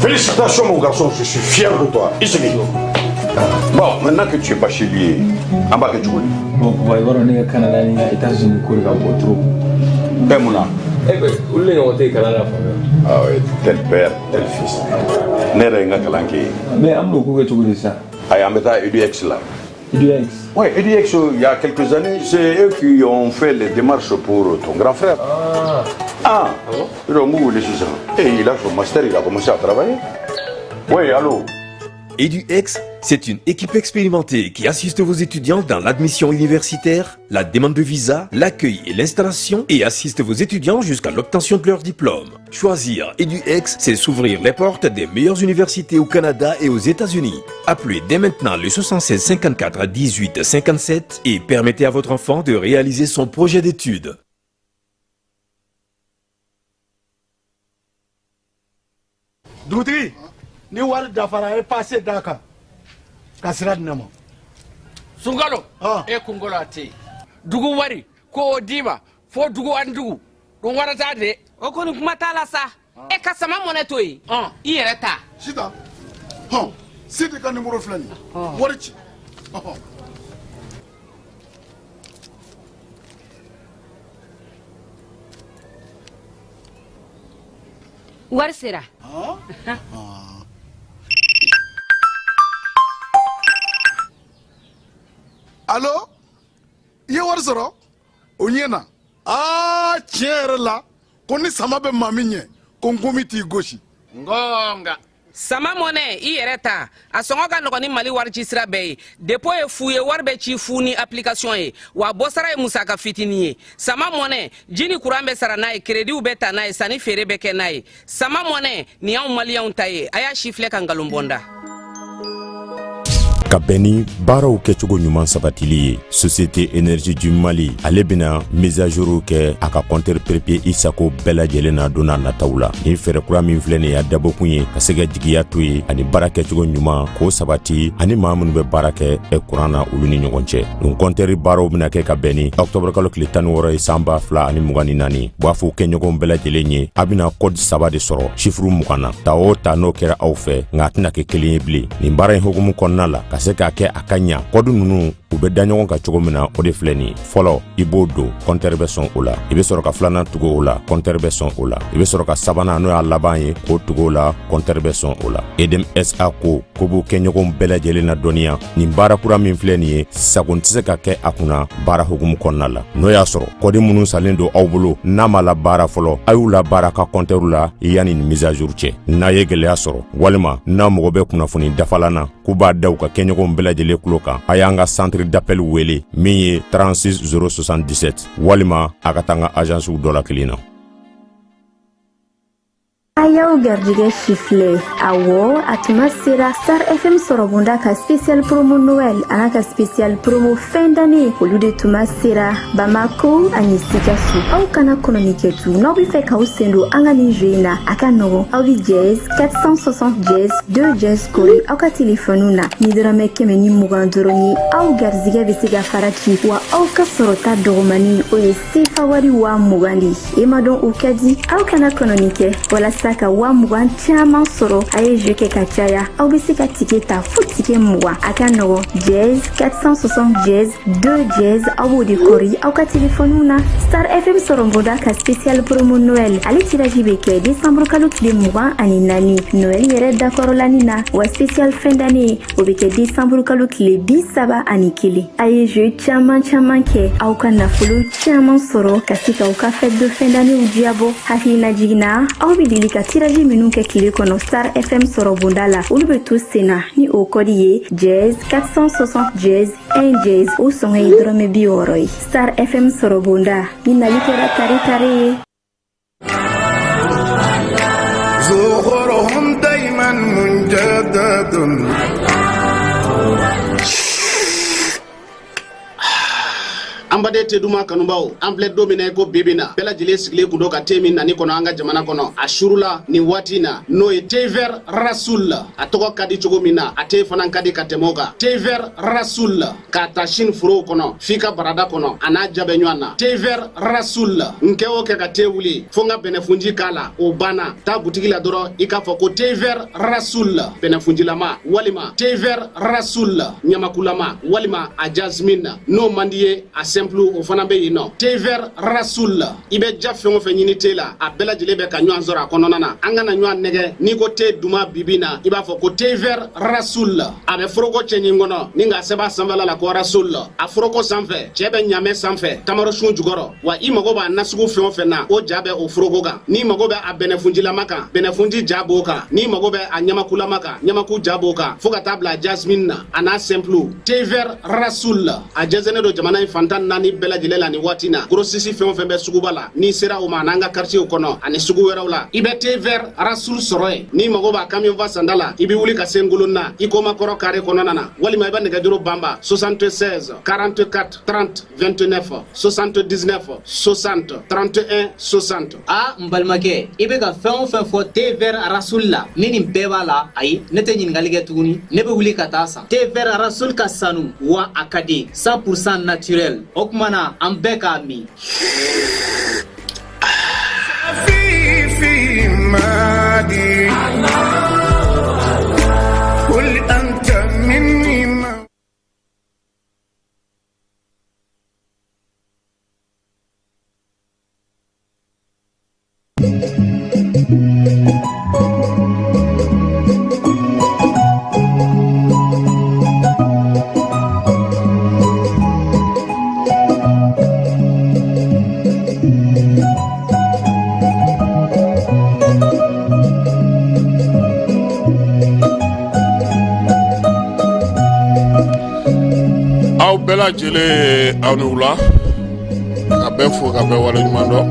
Félicitations mon garçon, je suis fier de toi. I sigi. Bon, maintenant que tu es bachelier, an b'a kɛ cogo di? Bon papa, i b'a dɔn ne ka Canada ni n ka États-Unis ko de ka bon trop. Bɛɛ mun na? Eh ben, olu de ɲɔgɔn tɛ yen kalan na fan bɛɛ. Ah oui, tel père, tel fils. Ne yɛrɛ ye n ka kalan kɛ yen. Mais an bɛn'o ko kɛ cogo di sisan? Ayi, an bɛ taa EDUX la. EDUX? Oui, EDUX, il y a quelques années, c'est eux qui ont fait les démarches pour ton grand frère. Ah. Ah, Ah bon? Donc, vous voulez ça. Et il a son master, il a commencé à travailler. Oui, allô? EduX, c'est une équipe expérimentée qui assiste vos étudiants dans l'admission universitaire, la demande de visa, l'accueil et l'installation et assiste vos étudiants jusqu'à l'obtention de leur diplôme. Choisir EduX, c'est s'ouvrir les portes des meilleures universités au Canada et aux États-Unis. Appelez dès maintenant le 76 54 18 57 et permettez à votre enfant de réaliser son projet d'études. Dugutigi, ni wari dafara, e passe d'a kan ka sira di ne ma. Sunkalo, e kunkolo a tɛ yen. Dugu wari ko o d'i ma fo dugu ani dugu ɗum warata de. O kɔni kuma t'a la sa. E ka sama mɔnɛ to yen, i yɛrɛ ta. Sitan hɔn, Sidi ka nimoro filɛ nin ye, wari ci. Wari sera. Alo, i ye wari sɔrɔ o ɲɛ na. Aa, tiɲɛ yɛrɛ la, ko ni sama bɛ maa min ɲɛ, ko nkomi t'i gosi. Ngonga. Sama mɔnɛ, i yɛrɛ ta, a sɔngɔ ka nɔgɔn ni Mali wari ci sira bɛɛ ye. Dépôt ye fu ye, wari bɛ ci fu ni application ye, wa bɔsara ye musaka fitinin ye. Sama mɔnɛ, ji ni kuran bɛ sara n'a ye, créditw bɛ ta n'a ye, sanni feere bɛ kɛ n'a ye. Sama mɔnɛ nin y'anw maliyɛnw ta ye. A y'a si filɛ ka nkalon bɔ n da. Ka bɛn ni baaraw kɛcogo ɲuman sabatili ye, Société Énergie du Mali ale bɛna mise à jour kɛ a ka compteur prépayé i sago bɛɛ lajɛlen na don n'a nataw la. Nin fɛɛrɛ kura min filɛ nin ye, a dabɔkun ye ka se ka jigiya to ye ani baara kɛcogo ɲuman k'o sabati ani maa minnu bɛ baara kɛ kuran na, olu ni ɲɔgɔn cɛ. Nin compteur baaraw bɛna kɛ ka bɛn ni octobre kalo tile 16 ye, san 2024. B'a fɔ kɛɲɔgɔn bɛɛ lajɛlen ye, a bɛna code saba de sɔrɔ chiffre 20 na. Ta o ta, n'o kɛra aw fɛ, nka a tɛna kɛ kelen ye bilen. Nin baara in hukumu kɔnɔna la, ka se k'a kɛ a ka ɲa, code ninnu u bɛ da ɲɔgɔn kan cogo min na, o de filɛ nin ye. Fɔlɔ, i b'o don, compteur bɛ sɔn o la. I bɛ sɔrɔ ka filanan tugu o la, compteur bɛ sɔn o la. I bɛ sɔrɔ ka sabanan, n'o y'a laban ye, k'o tugu o la, compteur bɛ sɔn o la. EDM SA ko ko b'u kɛɲɔgɔnw bɛɛ lajɛlen na dɔnniya, nin baara kura min filɛ nin ye, sago tɛ se ka kɛ a kunna baara hukumu kɔnɔna la. N'o y'a sɔrɔ code minnu salen don aw bolo, n'a ma la baara fɔlɔ, a y'u la baara ka compteur la yanni nin mise à jour cɛ. N'a ye gɛlɛya sɔrɔ walima n'a mago bɛ kunnafoni dafalan na, k'u b'a da u ka kɛɲɔgɔnw bɛɛ lajɛlen tulo kan, a y'an ka centre d'appel wele min ye 36 077, walima a ka taa an ka agencew dɔ la kelen na. A y'aw garijɛgɛ sifilɛ. Awɔ, a tuma sera. Star FM sɔrɔbonda ka spécial promo Noël an'a ka spécial promo fin d'année, olu de tuma sera Bamako ani Sikaso. Aw kana kɔnɔni kɛ tu. N'aw bɛ fɛ k'aw sen don an ka nin jeu in na, a ka nɔgɔn. Aw bɛ dièse 460 dièse 2 dièse kori aw ka telefɔniw na. Ni dɔrɔmɛ 120 dɔrɔn ye, aw garijɛgɛ bɛ se ka fara ci, wa aw ka sɔrɔta dɔgɔmani, o ye sefa wari 20 000 de ye. E ma dɔn, o ka di. Aw kana kɔnɔni kɛ. Walasa ka 20 000 caman sɔrɔ, a ye jeu kɛ ka caya. Aw bɛ se ka ticket ta fo ticket 20. A ka nɔgɔn, dièse 460 dièse 2 dièse, aw b'o de kɔri aw ka telefɔniw na. Star FM sɔrɔbonda ka spécial promo Noël, ale tirage bɛ kɛ décembre kalo tile 24, Noël yɛrɛ dakɔrɔlani na, wa spécial fin d'année, o bɛ kɛ décembre kalo tile 31. A ye jeu caman caman kɛ, aw ka nafolo caman sɔrɔ ka se k'aw ka fête de fin d'année diyabɔ. Hakilina jiginna, aw bɛ deli ka tirage minnu kɛ tile kɔnɔ Star FM sɔrɔbonda la, olu bɛ to sen na ni o code ye dièse 460 dièse 1 dièse. O sɔngɔ ye dɔrɔmɛ 60 ye. Star FM sɔrɔbonda, ni nali kɛra tare tare ye. زخورهم دايما مجدد. An An baden te duman kanubaw, an filɛ don min na i ko bi bi na, bɛɛ lajɛlen sigilen kun don ka te min nani kɔnɔ an ka jamana kɔnɔ a surula nin waati na, n'o ye thé vert Rasoul. A tɔgɔ ka di cogo min na, a te fana ka di ka tɛmɛ o kan. Thé vert Rasoul, k'a ta Chine forow kɔnɔ f'i ka barada kɔnɔ, a n'a ja bɛ ɲɔgɔn na. Thé vert Rasoul, n kɛ o kɛ ka te wuli fo n ka bɛnɛfunji k'a la, o banna. Taa butigi la dɔrɔn i k'a fɔ ko thé vert Rasoul bɛnɛfunjilama, walima thé vert Rasoul ɲamakulama, walima a jasmine. N'o man di ye, a simple o fana bɛ yen nɔ. Thé vert Rasoul, i bɛ ja fɛn o fɛn ɲini te la, a bɛɛ lajɛlen bɛ ka ɲɔgɔn sɔrɔ a kɔnɔna na. An kana ɲɔgɔn nɛgɛ, n'i ko te duman bibi na, i b'a fɔ ko thé vert Rasoul. A bɛ foroko cɛɲi kɔnɔ ni k'a sɛbɛn a sanfɛla la ko Rasoul. A foroko sanfɛ, cɛ bɛ ɲamɛ sanfɛ tamarosun jukɔrɔ. Wa i mago b'a nasugu fɛn o fɛn na, o ja bɛ o foroko kan. N'i mago bɛ a bɛnɛfunjilama kan, bɛnɛfunji ja b'o kan. N'i mago bɛ a ɲamakulama kan, ɲamaku ja b'o kan, fo ka taa bila jasmine na, a n'a simple. Thé vert Rasoul, a jɛnsɛnnen don jamana in fan 14 bɛɛ lajɛlen la nin waati na. Grossiste fɛn o fɛn bɛ suguba la, n'i sera o ma, an'an ka quartier kɔnɔ ani sugu wɛrɛw la, i bɛ thé vert Rasoul sɔrɔ yen. N'i mago b'a camion fa sanda la, i bɛ wuli ka se Ngolonna i koma kɔrɔ carré kɔnɔna na, walima i bɛ nɛgɛjuru banba 76 44 30 29 79 60 31 60. A n balimakɛ, i bɛ ka fɛn o fɛn fɔ thé vert Rasoul la, ni nin bɛɛ b'a la, ayi, ne tɛ ɲininkali kɛ tuguni, ne bɛ wuli ka taa san. Thé vert Rasoul ka sanu wa a ka di, 100% naturel. O tuma na an bɛɛ k'a min. Aw bɛɛ lajɛlen, aw ni wula, ka bɛɛ fo ka bɛɛ waleɲuman dɔn.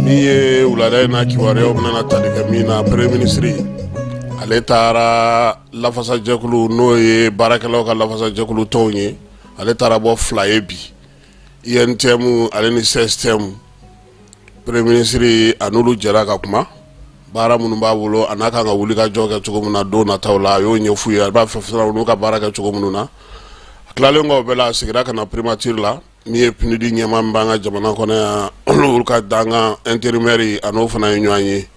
Min ye wulada in na kibaruyaw bɛna tali kɛ min na, premier ministre ale taara lafasajɛkulu, n'o ye baarakɛlaw ka lafasajɛkulu tɔnw ye, ale taara bɔ fila ye bi, UNTM ale ni CSTM. Premier ministre a n'olu jɛra ka kuma baara minnu b'a bolo, a n'a kan ka wuli ka jɔ kɛ cogo min na don nataw la, a y'o ɲɛf'u ye, a b'a fɛ n'u ka baara kɛ cogo minnu na. A tilalen kɔ o bɛɛ la, a seginna ka na primature la. Min ye PNUD ɲɛmaa min b'an ka jamana kɔnɔ yan, olu ka dankan intérimaire, a n'o fana ye ɲɔgɔn ye.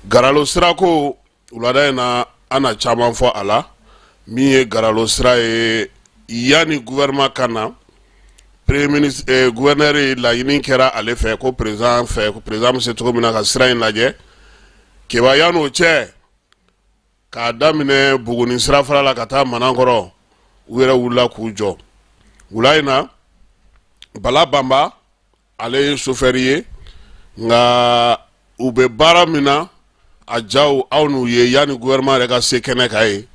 Garalo sirako, wulada in na an na caman fɔ a la. Min ye garalo sira ye, yanni gouvernement ka na, premier ministre, gouverneur laɲini kɛra ale fɛ ko président fɛ, ko président bɛ se cogo min na ka sira in lajɛ. Keba, yan'o cɛ, k'a daminɛ Buguni sirafara la ka taa Manankɔrɔ, u yɛrɛ wulila k'u jɔ. Wula in na, Bala Banba, ale ye sofɛri ye, nka u bɛ baara min na, a jaw aw n'u ye yanni gouvernement yɛrɛ ka se kɛnɛ kan ye.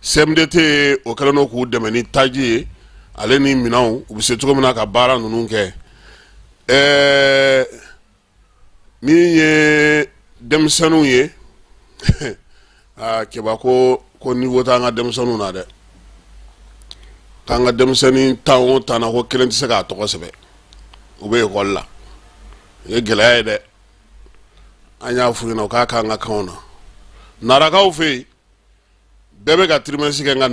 CMDT o kɛlen don k'u dɛmɛ ni taji ye ale ni minɛnw, u bɛ se cogo min na ka baara ninnu kɛ. Ɛɛ, min ye denmisɛnninw ye, aa Keba, ko niveau t'an ka denmisɛnninw na dɛ, k'an ka denmisɛnnin 10 o 10 na, ko kelen tɛ se k'a tɔgɔ sɛbɛn. U bɛ ekɔli la, o ye gɛlɛya ye dɛ. An y'a f'u ɲɛna u k'a k'an ka kanw na. Narakaw fɛ yen, bɛɛ bɛ ka trimestre kɛ, nka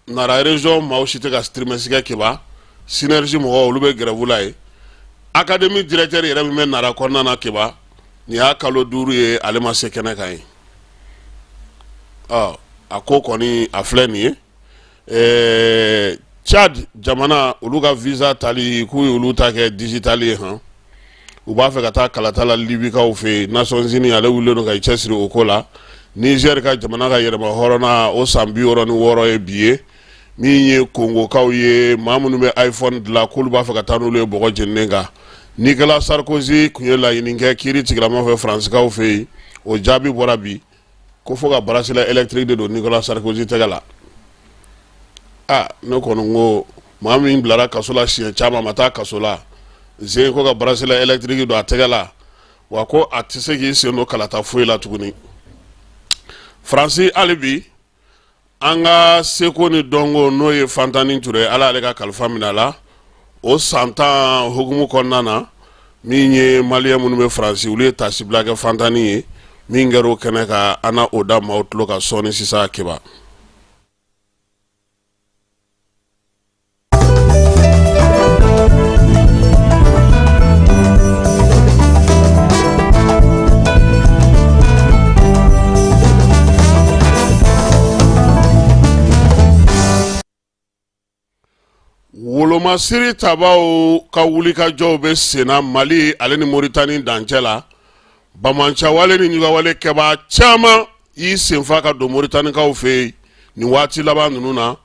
Nara région maaw si tɛ ka trimestre kɛ. Keba, Synergie mɔgɔw, olu bɛ grève la yen. Académie directeur yɛrɛ min bɛ Nara kɔnɔna na, Keba, nin y'a kalo 5 ye, ale ma se kɛnɛ kan yen. Ɔ, a ko kɔni a filɛ nin ye. Tchad jamana, olu ka visa tali, k'u y'olu ta kɛ digital ye han. U b'a fɛ ka taa kalata la Libikaw fɛ yen. Nations Unies ale wulilen don ka i cɛsiri o ko la. Niger ka jamana ka yɛrɛma hɔrɔnna o san 66 ye bi ye. Min ye Kongokaw ye, maa minnu bɛ iPhone dilan, k'olu b'a fɛ ka taa n'olu ye bɔgɔ jeninen kan. Nicolas Sarkozy tun ye laɲini kɛ kiiri tigilama fɛ Faransikaw fɛ yen, o jaabi bɔra bi, ko fo ka bracelet électrique de don Nicolas Sarkozy tɛgɛ la. Aa, ne kɔni ko maa min bilara kaso la siɲɛ caman, ma taa kaso la zen, ko ka bracelet électrique don a tɛgɛ la, wa ko a tɛ se k'i sen don kalata foyi la tuguni Faransi. Hali bi an ka seko ni dɔnko, n'o ye Fantani Ture, Ala y'ale ka kalifa minɛ a la. O san 10 hukumu kɔnɔna na, min ye maliyɛn minnu bɛ Faransi, olu ye taasibila kɛ fantanni ye min kɛra o kɛnɛ kan. An na o da maaw tulo kan sɔɔni sisan, Keba. Wolomasiri tabaw ka wulikajɔw bɛ senna Mali ale ni Moritani dancɛ la. Banbaanciwale ni ɲugawale kɛbaa caman y'i senfa ka don Moritanikaw fɛ yen nin waati laban ninnu na,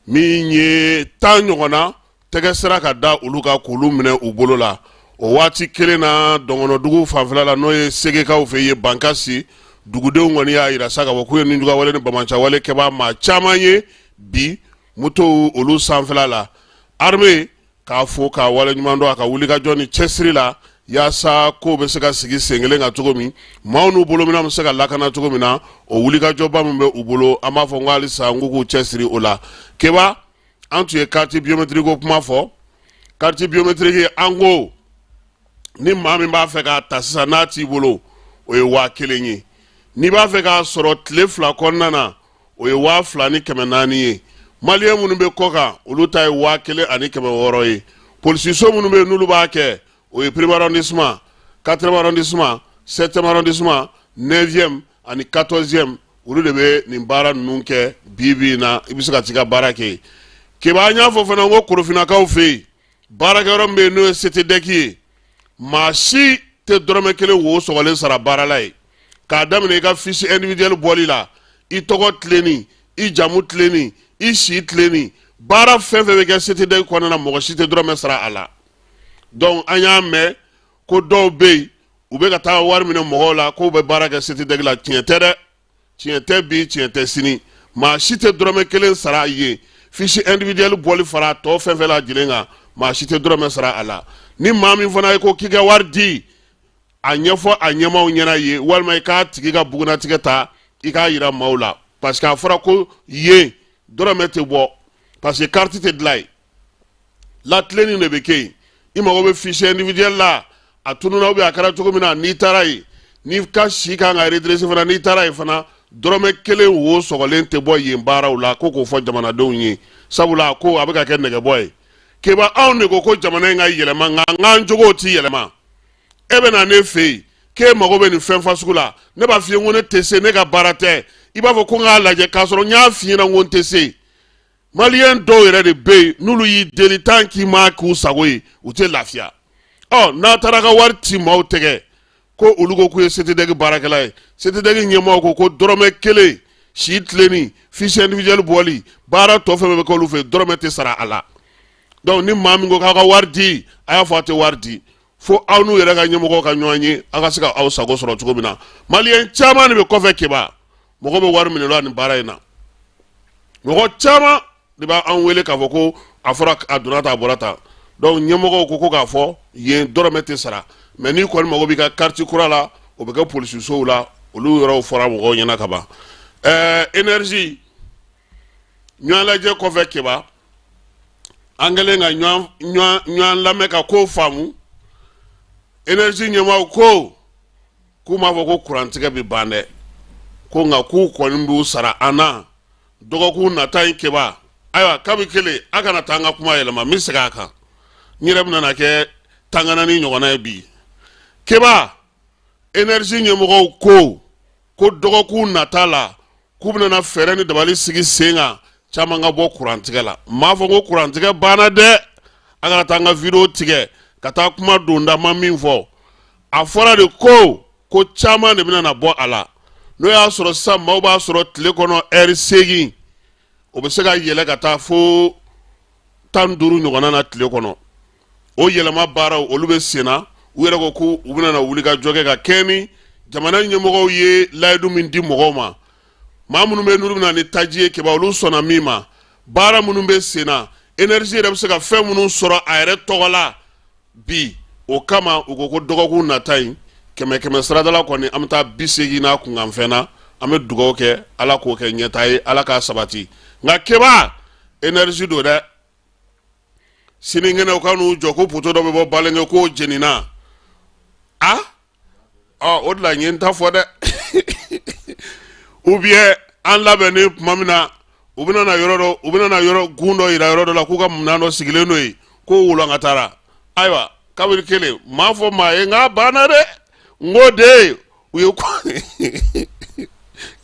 min ye 10 ɲɔgɔn na tɛgɛ sera ka da olu kan k'olu minɛ u bolo la. O waati kelen na, dɔngɔnɔdugu fanfɛla la, n'o ye Segekaw fɛ yen, Bankasi dugudenw kɔni y'a jira sa k'a fɔ k'u ye nijuguyawale ni banbaanciwale kɛbaa maa caman ye bi motow olu sanfɛla la. Armée k'a fo k'a waleɲuman dɔn a ka wulikajɔ ni cɛsiri la yaasa kow bɛ se ka sigi sen kelen kan cogo min, maaw n'u bolominɛn bɛ se ka lakana cogo min na. O wulikajɔba min bɛ u bolo, an b'a fɔ n ko halisa n k'u k'u cɛsiri o la. Keba, an tun ye carte biométrique ko kuma fɔ. Carte biométrique, an ko ni maa min b'a fɛ k'a ta sisan n'a t'i bolo, o ye 1000 ye. N'i b'a fɛ k'a sɔrɔ tile 2 kɔnɔna na, o ye 2400 ye. Maliyɛn minnu bɛ kɔkan, olu ta ye 1600 ye. Polisiso minnu bɛ yen n'olu b'a kɛ, o ye premier arrondissement, quatrième arrondissement, septième arrondissement, neuvième ani quatorzième, olu de bɛ nin baara ninnu kɛ. Bi bi in na, i bɛ se ka t'i ka baara kɛ yen. Keba, an y'a fɔ fana ko Korofinnakaw fɛ yen, baarakɛyɔrɔ min bɛ yen n'o ye SETEDEC ye, maa si tɛ dɔrɔmɛ kelen wo sɔgɔlen sara baara la yen, k'a daminɛ i ka fiche individuelle bɔli la, i tɔgɔ tilenni, i jamu tilenni, i si tilenni, baara fɛn fɛn bɛ kɛ SETEDEC kɔnɔna na, mɔgɔ si tɛ dɔrɔmɛ sara a la. Donc an y'a mɛn ko dɔw bɛ yen, u bɛ ka taa wari minɛ mɔgɔw la k'u bɛ baara kɛ SETEDEC la. Tiɲɛ tɛ dɛ, tiɲɛ tɛ bi, tiɲɛ tɛ sini. Maa si tɛ dɔrɔmɛ kelen sara yen. Fiche individuelle bɔli fara tɔ fɛn fɛn lajɛlen kan, maa si tɛ dɔrɔmɛ sara a la. Ni maa min fana ye ko k'i ka wari di, a ɲɛfɔ a ɲɛmaaw ɲɛna yen, walima i k'a tigi ka bugunnatigɛ ta i k'a yira maaw la, parce que a fɔra ko yen dɔrɔmɛ tɛ bɔ, parce que carte tɛ dilan yen, latilenni de bɛ kɛ yen. I mago bɛ fiche individuelle la, a tununna ou bien a kɛra cogo min na, n'i taara yen, n'i ka si kan ka redresser fana, n'i taara yen fana, dɔrɔmɛ kelen wo sɔgɔlen tɛ bɔ yen baaraw la. Ko k'o fɔ jamanadenw ye, sabula ko a bɛ ka kɛ nɛgɛbɔ ye. Keba, anw de ko ko jamana in ka yɛlɛma, nka n k'an jogow ti yɛlɛma. E bɛ na ne fɛ yen k'e mago bɛ nin fɛn fasugu la, ne b'a f'i ye ko ne tɛ se, ne ka baara tɛ. I b'a fɔ ko n k'a lajɛ, k'a sɔrɔ n y'a f'i ɲɛna ko n tɛ se. Maliyɛn dɔw yɛrɛ de bɛ yen, n'olu y'i deli, tant k'i ma k'u sago ye, u tɛ lafiya. Ɔ n'a taara ka wari ci maaw tɛgɛ ko olu ko k'u ye SETEDEC baarakɛla ye, SETEDEC ɲɛmaaw ko ko dɔrɔmɛ kelen si tilenni, fiche individuelle bɔli, baara tɔ fɛn fɛn bɛ k'olu fɛ, dɔrɔmɛ tɛ sara a la. Donc ni maa min ko k'aw ka wari di, a y'a fɔ a tɛ wari di, fo aw n'u yɛrɛ ka ɲɛmɔgɔw ka ɲɔgɔn ye, aw ka se ka aw sago sɔrɔ cogo min na. Maliyɛn caman de bɛ kɔfɛ. Keba, mɔgɔ bɛ wari minɛ la nin baara in na. Mɔgɔ caman de b'an wele k'a fɔ ko a fɔra a donna tan, a bɔra tan. Donc ɲɛmɔgɔw ko ko k'a fɔ yen dɔrɔmɛ tɛ sara, mais n'i kɔni mago b'i ka carte kura la, o bɛ kɛ polisisow la. Olu yɔrɔw fɔra mɔgɔw ɲɛna ka ban. Énergie ɲɔgɔn lajɛ kɔfɛ, Keba, an kɛlen ka ɲɔgɔn lamɛn ka ko faamu, énergie ɲɛmaaw ko k'u m'a fɔ ko kurantigɛ bɛ ban dɛ, ko nka k'u kɔni b'u sara an na dɔgɔkun nata in. Keba, ayiwa, kabi kelen a kana taa an ka kuma yɛlɛma, n bɛ segin a kan. N yɛrɛ bɛna kɛ tanganani ɲɔgɔnna ye bi. Keba, énergie ɲɛmɔgɔw ko ko dɔgɔkun nata la, k'u bɛna fɛɛrɛ ni dabali sigi sen kan, caman ka bɔ kurantigɛ la. N m'a fɔ ko kurantigɛ banna dɛ, a kana taa n ka video tigɛ ka taa kuma donda ma min fɔ. A fɔra de ko ko caman de bɛna na bɔ a la. N'o y'a sɔrɔ sisan maaw b'a sɔrɔ tile kɔnɔ ɛri 8, o bɛ se ka yɛlɛ ka taa fo 15 ɲɔgɔnna na tile kɔnɔ. O yɛlɛma baaraw, olu bɛ sen na. U yɛrɛ ko ko u bɛna na wuli ka jɔ kɛ ka kɛɲɛ ni jamana ɲɛmɔgɔw ye layidu min di mɔgɔw ma. Maa minnu bɛ n'olu bɛna ni taji ye, Keba, olu sɔnna min ma, baara minnu bɛ sen na, énergie yɛrɛ bɛ se ka fɛn minnu sɔrɔ a yɛrɛ tɔgɔ la bi, o kama u ko ko dɔgɔkun nata in, kɛmɛ kɛmɛ saradala kɔni, an bɛ taa 80 n'a kunkanfɛn na. An bɛ dugawu kɛ, Ala k'o kɛ ɲɛtaa ye, Ala k'a sabati. Nka Keba, énergie don dɛ. Sinikɛnɛ u ka n'u jɔ ko poto dɔ bɛ bɔ Balenge k'o jenina. A ɔ o de la n ye n ta fɔ dɛ. Ou bien an labɛnnen tuma min na, u bɛna na yɔrɔ dɔ, u bɛna na yɔrɔ gun dɔ yira yɔrɔ dɔ la k'u ka minɛn dɔ sigilen don yen k'o wolonkatara. Ayiwa, kabiri kelen m'a fɔ maa ye n k'a banna dɛ. N ko de u ye ko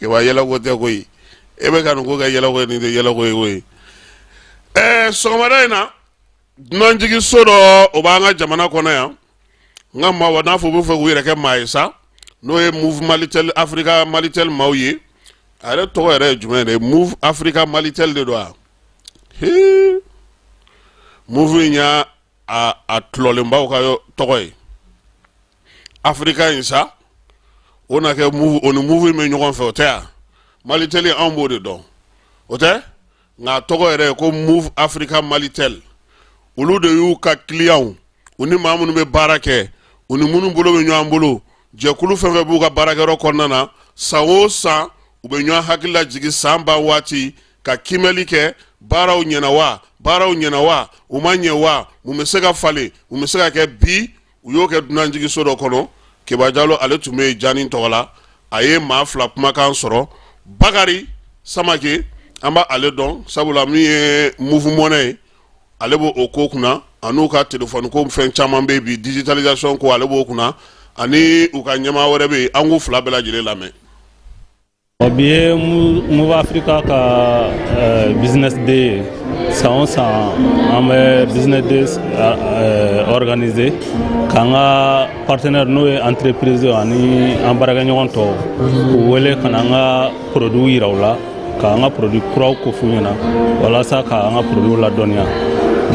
keba yɛlɛko tɛ koyi. E bɛ ka nin ko kɛ yɛlɛko ye, nin tɛ yɛlɛko ye koyi. Sɔgɔmada in na, dunanjiginso dɔ o b'an ka jamana kɔnɔ yan. N ka maaw n'a fɔ u bɛ fɛ k'u yɛrɛ kɛ maa ye sa, n'o ye Moov Malitel, Africa Malitel maaw ye. A yɛrɛ tɔgɔ yɛrɛ ye jumɛn de ye? Moov Africa Malitel de don wa? Hee, Moov in y'a a tulɔlenbaw ka tɔgɔ ye. Africa in sa, o na kɛ Moov, o ni Moov in bɛ ɲɔgɔn fɛ, o tɛ yan. Malitel anw b'o de dɔn, o tɛ, nka a tɔgɔ yɛrɛ ye ko Moov Africa Malitel. Olu de y'u ka kiliyanw, u ni maa minnu bɛ baara kɛ, u ni minnu bolo bɛ ɲɔgɔn bolo, jɛkulu fɛn fɛn b'u ka baarakɛyɔrɔ kɔnɔna na, san o san u bɛ ɲɔgɔn hakili lajigin san ban waati ka kiimɛli kɛ: baaraw ɲɛna wa, baaraw ɲɛna wa, u ma ɲɛ wa, mun bɛ se ka falen, mun bɛ se ka kɛ. Bi u y'o kɛ dunanjiginso dɔ kɔnɔ. Keba Jalo, ale tun bɛ yen Jani tɔgɔ la. A ye maa fila kumakan sɔrɔ. Bakari Samake, an b'ale dɔn sabula min ye Moov Money ye, ale b'o o ko kunna, an'u ka telefɔni ko fɛn caman bɛ bi, digitalisation ko, ale b'o kunna, ani u ka ɲɛmaa wɛrɛ bɛ yen. An k'u fila bɛɛ lajɛlen lamɛn. Bi ye Moov Africa ka business day ye. San o san, an bɛ business day organiser k'an ka partenaire, n'o ye entreprise ani an baarakɛɲɔgɔn tɔw, k'u wele ka na an ka produit yira u la, k'an ka produit kuraw kof'u ɲɛna walasa k'an ka produit ladɔnniya.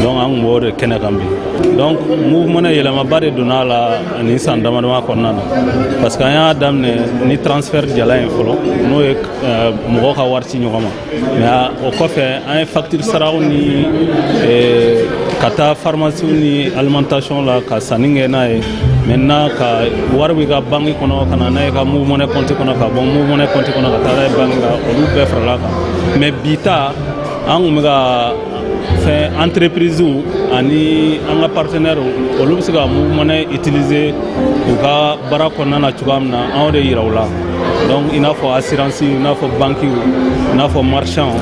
Donc an tun b'o de kɛnɛ kan bi. Donc Moov Money, yɛlɛmaba de donna a la nin san dama dama kɔnɔna na, parce que an y'a daminɛ ni transfert jalan ye fɔlɔ, n'o ye mɔgɔw ka wari ci ɲɔgɔn ma. Mais o kɔfɛ, an ye facture saraw ni ka taa pharmacie ni alimentation la ka sanni kɛ n'a ye. Maintenant, ka wari b'i ka banque kɔnɔ ka na n'a ye ka Moov Money compte kɔnɔ, ka bɔ Moov Money compte kɔnɔ ka taa n'a ye banque la, olu bɛɛ farala kan. Mais bi ta, an tun bɛ ka fɛn entreprise ani an ka partenaire, olu bɛ se ka Moov Money utiliser u ka baara kɔnɔna na cogoya min na, an y'o de yira u la. Donc i n'a fɔ assurance, i n'a fɔ banque, i n'a fɔ marchand,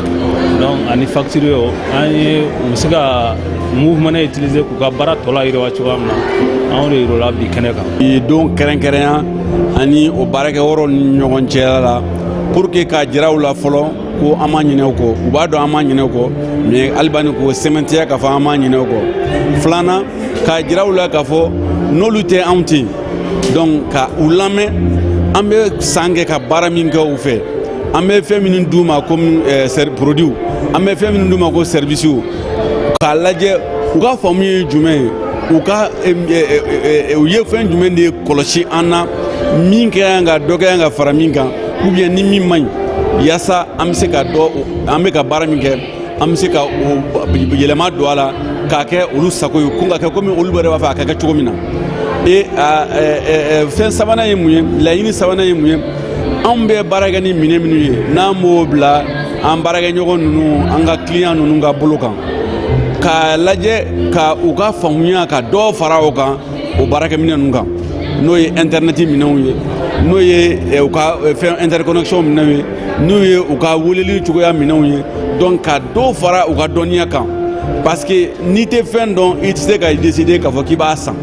donc ani facture, an ye u bɛ se ka Moov Money utiliser k'u ka baara tɔ la yiriwa cogoya min na, an y'o de yira u la bi kɛnɛ kan. Bi don kɛrɛnkɛrɛnya ani o baarakɛyɔrɔ ni ɲɔgɔn cɛla la, pour que k'a jira u la fɔlɔ ko an ma ɲinɛ u kɔ. U b'a dɔn an ma ɲinɛ u kɔ, mais hali k'o sɛmɛntiya k'a fɔ an ma ɲinɛ u kɔ. Filanan, k'a jira u la k'a fɔ n'olu tɛ, anw tɛ yen. Donc ka u lamɛn, an bɛ san kɛ ka baara min kɛ u fɛ, an bɛ fɛn minnu d'u ma komi produit, an bɛ fɛn minnu d'u ma ko service, k'a lajɛ u ka faamu ye jumɛn ye, u ka u ye fɛn jumɛn de kɔlɔsi an na, min ka kan ka dɔ ka kan ka fara min kan, ou bien ni min man ɲi, yaasa an bɛ se ka dɔ, an bɛ ka baara min kɛ, an bɛ se ka o yɛlɛma don a la k'a kɛ olu sago ye, ko ka kɛ komi olu yɛrɛ b'a fɛ a ka kɛ cogo min na. E fɛn sabanan ye mun ye? Laɲini sabanan ye mun ye? Anw bɛ baara kɛ ni minɛn minnu ye, n'an b'o bila an baarakɛɲɔgɔn ninnu, an ka client ninnu ka bolo kan, k'a lajɛ ka u ka faamuya ka dɔ fara o kan, o baarakɛminɛn ninnu kan, n'o ye internet minɛnw ye, n'o ye u ka fɛn interconnexion minɛnw ye, n'o ye u ka weleli cogoya minɛnw ye. Donc ka dɔ fara u ka dɔnniya kan, parce que n'i tɛ fɛn dɔn, i tɛ se ka décider k'a fɔ k'i b'a san.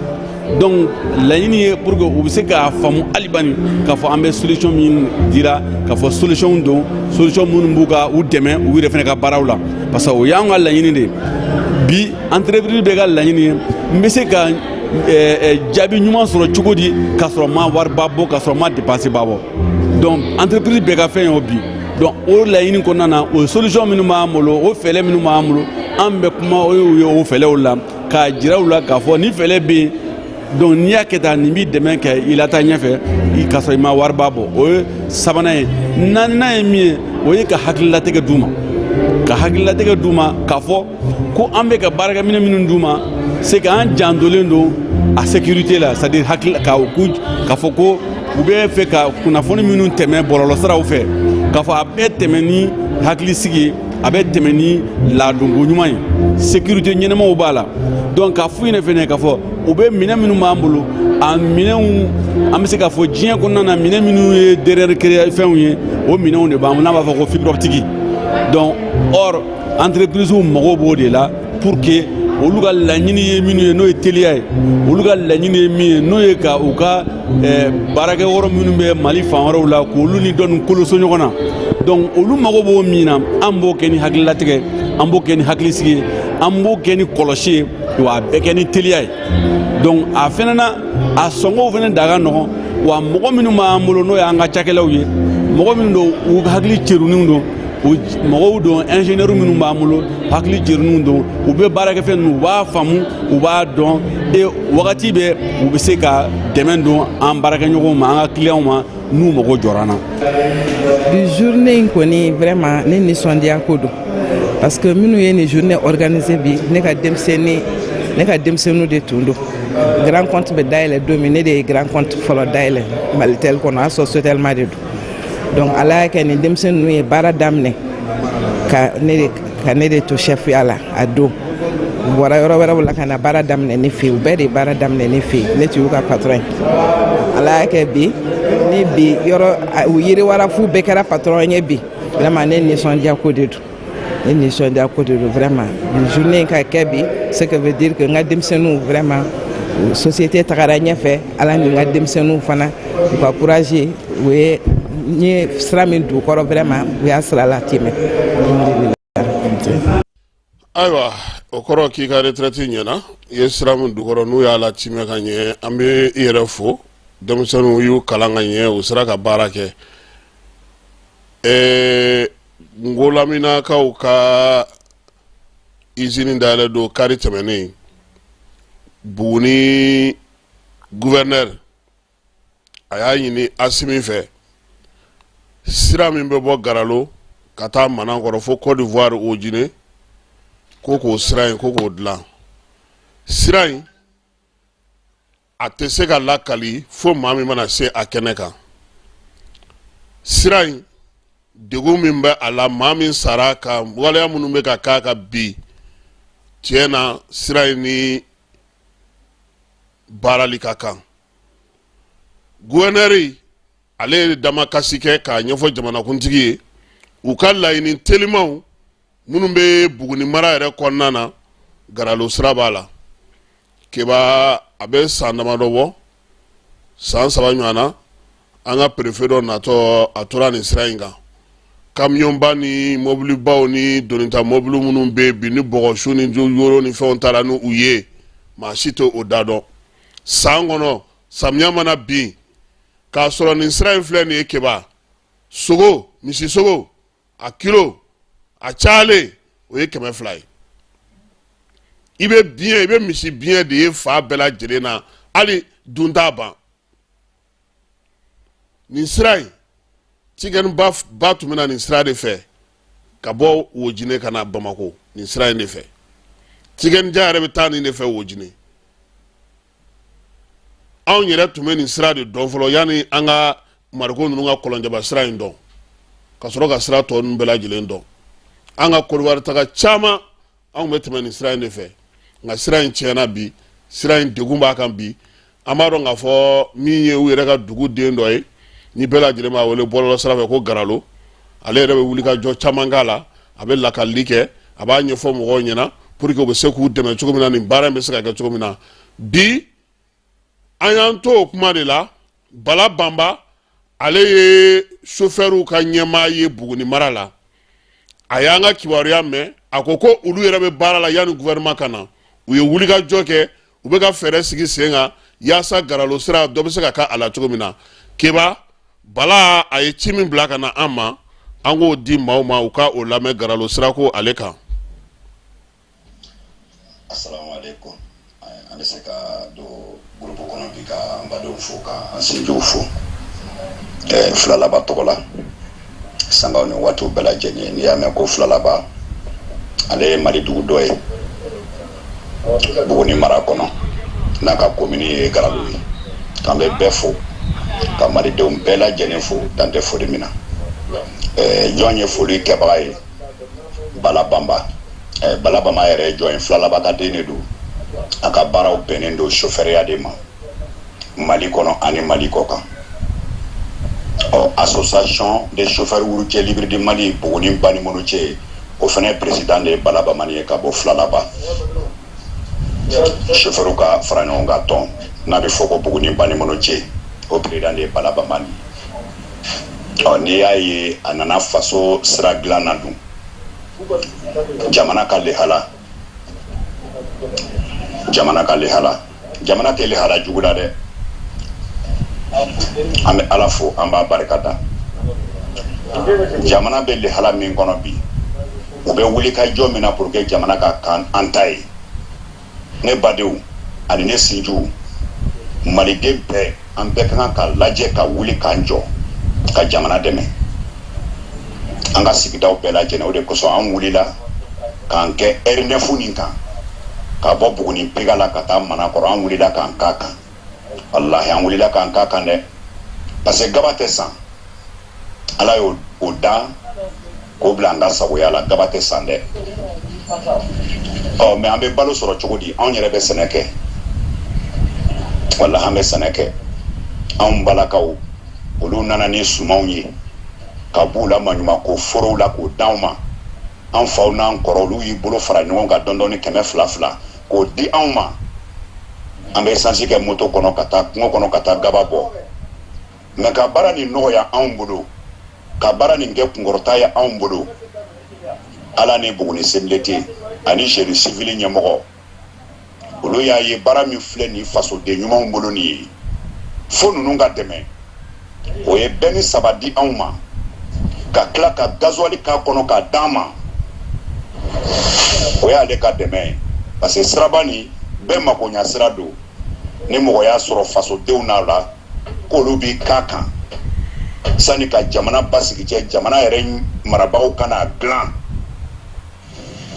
Donc laɲini ye pour que u bɛ se k'a faamu hali bani k'a fɔ an bɛ solution min dira, k'a fɔ solution don, solution minnu b'u ka u dɛmɛ u yɛrɛ fana ka baaraw la, parce que o y'an ka laɲini de ye. Bi entreprise bɛɛ ka laɲini ye n bɛ se ka jaabi ɲuman sɔrɔ cogo di k'a sɔrɔ ma wariba bɔ, k'a sɔrɔ ma dépense ba bɔ. Donc entreprise bɛɛ ka fɛn ye o bi. Donc o laɲini kɔnɔna na, o solution minnu b'an bolo, o fɛɛrɛ minnu b'an bolo, an bɛ kuma o ye o fɛɛrɛw la k'a jira u la k'a fɔ ni fɛɛrɛ bɛ yen. Donc n'i y'a kɛ tan, nin b'i dɛmɛ kɛ i la taa ɲɛfɛ i k'a sɔrɔ i ma wariba bɔ. O ye sabanan ye. Naaninan ye min ye, o ye ka hakililatigɛ d'u ma, ka hakililatigɛ d'u ma k'a fɔ ko an bɛ ka baarakɛminɛ minnu d'u ma, c'est que an jantolen don a sécurité la, c'est à dire hakili ka k'a fɔ ko u bɛ fɛ ka kunnafoni minnu tɛmɛ bɔlɔlɔsiraw fɛ, k'a fɔ a bɛɛ tɛmɛ ni hakilisigi ye. A bɛ tɛmɛ ni ladonko ɲuman ye, sécurité ɲɛnamaw b'a la. Donc k'a f'u ɲɛna fɛnɛ k'a fɔ u bɛ minɛn minnu b'an bolo, a minɛnw, an bɛ se k'a fɔ diɲɛ kɔnɔna na, minɛn minnu ye dernière créa fɛnw ye, o minɛnw de b'an bolo, n'an b'a fɔ ko fibre optique. Donc or entreprise mago b'o de la pour que olu ka laɲini ye minnu ye, n'o ye teliya ye, olu ka laɲini ye min ye, n'o ye ka u ka baarakɛyɔrɔ minnu bɛ Mali fan wɛrɛw la, k'olu ni dɔ ninnu koloso ɲɔgɔn na. Donc olu mago b'o min na, an b'o kɛ ni hakililatigɛ, an b'o kɛ ni hakilisigi ye, an b'o kɛ ni kɔlɔsi ye, wa a bɛɛ kɛ ni teliya ye. Donc a fɛnɛ na, a sɔngɔw fɛnɛ da ka nɔgɔn, wa mɔgɔ minnu b'an bolo, n'o y'an ka cakɛlaw ye, mɔgɔ minnu don, u hakili ceruninw don, o mɔgɔw don, ingénieur minnu b'an bolo, hakili ceruninw don, u bɛ baarakɛfɛn ninnu, u b'a faamu, u b'a dɔn, et wagati bɛɛ u bɛ se ka dɛmɛ don an baarakɛɲɔgɔnw ma, an ka clients ma, n'u mago jɔra an na. Bi journée in kɔni, vraiment, ne nisɔndiya ko don, parce que minnu ye nin journée organisé bi, ne ka denmisɛnninw de tun don. Grand compte bɛ dayɛlɛ don min, ne de ye grand compte fɔlɔ dayɛlɛ Malitel kɔnɔ, a y'a sɔrɔ Sotelma de don. Donc Ala y'a kɛ nin denmisɛnnin ninnu ye baara daminɛ ka ne de to chef ya la. A don u bɔra yɔrɔ wɛrɛw la ka na baara daminɛ ne fɛ yen, u bɛɛ de ye baara daminɛ ne fɛ yen, ne tun y'u ka patron ye. Ala y'a kɛ bi ni bi yɔrɔ u yiriwara f'u bɛɛ kɛra patron ye bi. Vraiment, ne nisɔndiya ko de don, ne nisɔndiya ko de don. Vraiment, nin journée in ka kɛ bi, ce que veut dire que n ka denmisɛnninw, vraiment, société tagara ɲɛfɛ. Ala ni n ka denmisɛnninw fana, u ka courage, u ye n ye sira min d'u kɔrɔ, vraiment, u y'a sira latimɛ. Ayiwa, o kɔrɔ k'i ka retraite ɲɛna. I ye sira min dukɔrɔ, n'u y'a latimɛ ka ɲɛ, an bɛ i yɛrɛ fo. Denmisɛnninw y'u kalan ka ɲɛ, u sera ka baara kɛ. Ngolaminakaw ka usine dayɛlɛ don kari tɛmɛnen, Buguni gouverneur a y'a ɲini Asimi fɛ, sira min bɛ bɔ Garalo ka taa Manankɔrɔ fo Côte d'Ivoire, Wojine, ko k'o sira in, ko k'o dilan. Sira in a tɛ se ka lakali fo maa min mana se a kɛnɛ kan. Sira in degun min bɛ a la, maa min sara ka waleya minnu bɛ ka k'a kan bi, tiɲɛ na, sira in ni baarali ka kan. Gouverneur ale ye damakasi kɛ k'a ɲɛfɔ jamanakuntigi ye, u ka laɲini telimanw minnu bɛ Buguni mara yɛrɛ kɔnɔna na, Garalo sira b'a la. Keba, a bɛ san damadɔ bɔ, san 3 ɲɔgɔn na, an ka préfet dɔ natɔ, a tora nin sira in kan, kamiyɔnba ni mɔbilibaw ni donita mɔbili minnu bɛ bi ni bɔgɔsu ni yoro ni fɛnw taara ni u ye, maa si tɛ o da dɔn. San kɔnɔ, samiya mana bin k'a sɔrɔ nin sira in filɛ nin ye, Keba, sogo, misi sogo a kilo a cayalen o ye 200 ye. I bɛ biɲɛ, i bɛ misi biɲɛ de ye fa bɛɛ lajɛlen na, hali dun t'a ban. Nin sira in, Tiken Bah tun bɛ na nin sira de fɛ ka bɔ Wojine ka na Bamako, nin sira in de fɛ. Tiken Jah yɛrɛ bɛ taa nin de fɛ Wojine. Anw yɛrɛ tun bɛ nin sira de dɔn fɔlɔ yanni an ka mariko ninnu ka kɔlɔnjɛba sira in dɔn, ka sɔrɔ ka sira tɔ ninnu bɛɛ lajɛlen dɔn. An ka Kɔdiwari taga caman, anw bɛ tɛmɛ nin sira in de fɛ. Nka sira in tiɲɛna bi, sira in degun b'a kan bi. An b'a dɔn k'a fɔ min ye u yɛrɛ ka dugu den dɔ ye, ni bɛɛ lajɛlen b'a wele bɔlɔlɔ sira fɛ ko Garalo, ale yɛrɛ bɛ wuli ka jɔ caman k'a la. A bɛ lakalili kɛ, a b'a ɲɛfɔ mɔgɔw ɲɛna pour que u bɛ se k'u dɛmɛ cogo min na, nin baara in bɛ se ka kɛ cogo min na. Bi an y'an to o kuma de la. Bala Banba, ale ye sofɛriw ka ɲɛmaa ye Buguni mara la, a y'an ka kibaruya mɛn. A ko ko olu yɛrɛ bɛ baara la yanni gouvernement ka na, u ye wulikajɔ kɛ, u bɛ ka fɛɛrɛ sigi sen kan yaasa Garalo sira dɔ bɛ se ka kɛ a la cogo min na. Keba, Bala a ye ci min bila ka na an ma, an k'o di maaw ma, u ka o lamɛn Garalo sira ko ale kan. Asalaamaaleykum. An bɛ se ka don groupe kɔnɔ bi ka an badenw fo, ka an sinjiw fo Filalaba tɔgɔ la, sangaw ni waatiw bɛɛ lajɛlen. N'i y'a mɛn ko Filalaba, ale ye Mali dugu dɔ ye Buguni mara kɔnɔ, n'a ka komini ye Garalo ye. K'an bɛ bɛɛ fo, ka malidenw bɛɛ lajɛlen fo, dan tɛ foli min na. Jɔn ye foli kɛbaga ye? Bala Banba. Bala Banba yɛrɛ ye jɔn ye? Filalaba ka den de don. A ka baaraw bɛnnen don sofɛriya de ma Mali kɔnɔ ani Mali kɔ kan. Ɔ, association des chauffeurs routiers libres du Mali, Buguni Banimono cɛ, o fana ye président de ye Bala Bamani ye ka bɔ Filalaba. Chauffeur ka fara ɲɔgɔn kan tɔn n'a bɛ fɔ ko Buguni Banimono cɛ, o président de ye Bala Bamani. Ɔ, n'i y'a ye a nana faso sira dilan na dun, jamana ka lihala, jamana ka lihala, jamana tɛ lihala jugu la dɛ. An bɛ Ala fo, an b'a barika da. Jamana bɛ lihala min kɔnɔ bi, u bɛ wuli ka jɔ min na pour que jamana ka kan an ta ye. Ne badenw ani ne sinjiw, maliden bɛɛ, an bɛɛ ka kan ka lajɛ ka wuli k'an jɔ ka jamana dɛmɛ an ka sigidaw bɛɛ lajɛlen. O de kosɔn an wulila k'an kɛ R9 nin kan, ka bɔ Buguni Pega la ka taa Manakɔrɔ. An wulila k'an k'a kan. Walahi, an wulila k'an k'a kan dɛ, parce que gaba tɛ san. Ala y'o o dan k'o bila an ka sagoya la. Gaba tɛ san dɛ. Ɔ, mais an bɛ balo sɔrɔ cogo di? Anw yɛrɛ bɛ sɛnɛ kɛ. Walahi, an bɛ sɛnɛ kɛ. Anw balakaw, olu nana ni sumanw ye ka b'u la maɲumanko forow la k'o d'anw ma. An faw n'an kɔrɔ, olu y'i bolo fara ɲɔgɔn kan dɔɔni dɔɔni, 200 fila, k'o di anw ma. An bɛ esansi kɛ moto kɔnɔ ka taa kungo kɔnɔ ka taa gaba bɔ. Mais ka baara nin nɔgɔya anw bolo, ka baara nin kɛ kunkɔrɔta ye anw bolo, Ala ni Buguni CMDT ani génie civil ɲɛmɔgɔ, olu y'a ye baara min filɛ nin fasoden ɲumanw bolo nin ye, fo ninnu ka dɛmɛ. O ye benne 3 di anw ma, ka tila ka gasoil k'a kɔnɔ k'a d'an ma. O y'ale ka dɛmɛ ye, parce que siraba nin bɛɛ makoɲa sira don. Ni mɔgɔ y'a sɔrɔ fasodenw n'a la k'olu b'i k'a kan sani ka jamana basigi cɛ, jamana yɛrɛ marabagaw ka n'a dilan,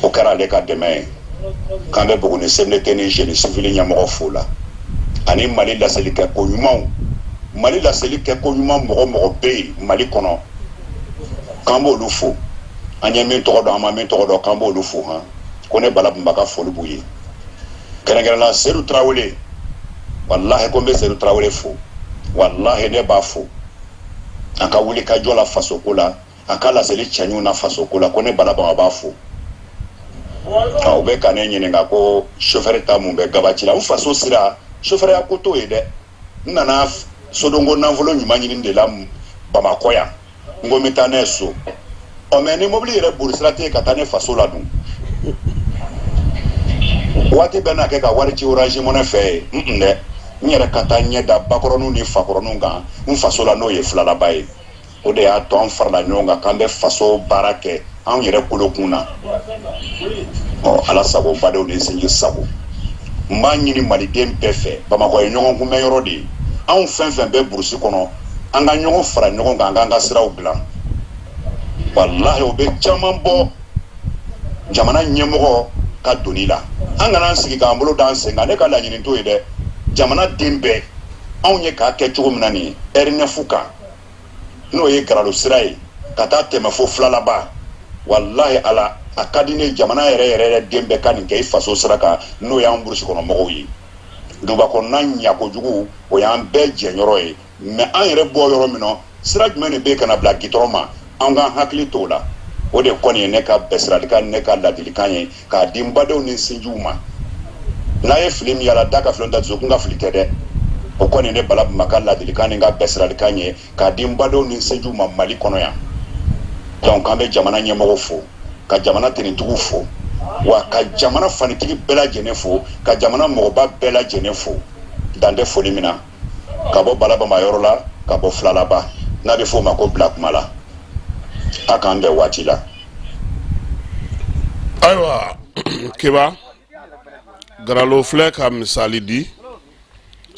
o kɛra ale ka dɛmɛ ye. K'an bɛ Buguni CMDT ni génie civil ɲɛmɔgɔ fo la, ani Mali laseli kɛ ko ɲumanw, Mali laseli kɛ ko ɲuman mɔgɔ mɔgɔ bɛ yen Mali kɔnɔ, k'an b'olu fo. An ye min tɔgɔ dɔn, an ma min tɔgɔ dɔn, k'an b'olu fo. Han, ko ne Bala Banba ka foli b'u ye, kɛrɛnkɛrɛnla Sedu Tarawele. Walahi, ko n bɛ Sedu Tarawele fo. Walahi, ne b'a fo a ka wuli ka jɔ la fasoko la, a ka laseli cɛɲuw na fasoko la. Ko ne Bala Banba b'a fo. U bɛ ka ne ɲininka ko chauffeur ta mun bɛ gabaci la. N faso sira, chauffeur ko t'o ye dɛ. N nana sodonko nafolo ɲuman ɲini de la Bamakɔ yan. N ko n bɛ taa n'a ye so. Ɔ, mais ni mobili yɛrɛ boli sira tɛ yen ka taa ne faso la dun, waati bɛɛ n'a kɛ ka wari ci Orange Money fɛ yen n dɛ, n yɛrɛ ka taa ɲɛ da bakɔrɔninw ni fakɔrɔninw kan n faso la, n'o ye Filalaba ye. O de y'a to an farala ɲɔgɔn kan k'an bɛ faso baara kɛ anw yɛrɛ kolokun na. Ɔ, Ala sago, badenw ni sinji sago. N b'a ɲini maliden bɛɛ fɛ, Bamakɔ ye ɲɔgɔn kunbɛn yɔrɔ de ye. Anw fɛn fɛn bɛ burusi kɔnɔ, an ka ɲɔgɔn fara ɲɔgɔn kan, an k'an ka siraw dilan. Walahi, o bɛ caman bɔ jamana ɲɛmɔgɔ ka doni la. An kana an sigi k'an bolo d'an sen kan. Ne ka laɲini t'o ye dɛ. Jamana den bɛɛ, anw ye k'a kɛ cogo min na nin ye R9 kan, n'o ye Garalo sira ye ka taa tɛmɛ fo Filalaba, walahi Ala, a ka di ne jamana yɛrɛ yɛrɛ yɛrɛ den bɛɛ ka nin kɛ i faso sira kan, n'o y'an burusi kɔnɔ mɔgɔw ye. Duguba kɔnɔna ɲa kojugu, o y'an bɛɛ jɛyɔrɔ ye. Mais an yɛrɛ bɔ yɔrɔ min na, sira jumɛn de bɛ ka na bila gitɔrɔn ma? An k'an hakili t'o la. O de kɔni ye ne ka bɛsiralikan, ne ka ladilikan ye k'a di n badenw ni sinjiw ma. N'a ye fili min yala da ka fili, da dusukun ka fili tɛ dɛ. O kɔni ne Bala Banba ka ladilikan ni n ka bɛsiralikan ye k'a di n badenw ni sinjiw ma Mali kɔnɔ yan. Donc an bɛ jamana ɲɛmɔgɔw fo, ka jamana tenitigiw fo, wa ka jamana fanitigi bɛɛ lajɛlen fo, ka jamana mɔgɔba bɛɛ lajɛlen fo, dan tɛ foli min na, ka bɔ Bala Banba yɔrɔ la, ka bɔ Filalaba, n'a bɛ f'o ma ko bila kuma la. A k'an bɛn waati la. Ayiwa Keba, Garalo filɛ ka misali di,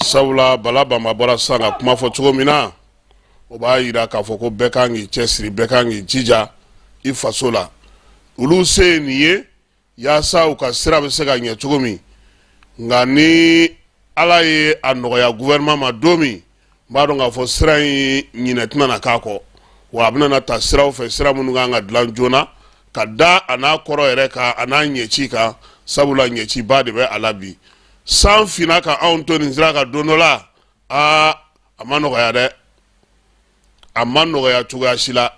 sabula Bala Banba bɔra sisan ka kuma fɔ cogo min na, o b'a yira k'a fɔ ko bɛɛ kan k'i cɛsiri, bɛɛ kan k'i jija i faso la. Olu se ye nin ye yaasa u ka sira bɛ se ka ɲɛ cogo min. Nka ni Ala ye a nɔgɔya gouvernement ma don min, n b'a dɔn k'a fɔ sira in ɲinɛ tɛna na k'a kɔ, wa a bɛna ta siraw fɛ, sira minnu kan ka dilan joona. ka da a n'a kɔrɔ yɛrɛ kan a n'a ɲɛci kan, sabula ɲɛciba de bɛ a la bi. San finna ka anw to nin sira kan don dɔ la, aa, a ma nɔgɔya dɛ, a ma nɔgɔya cogoya si la.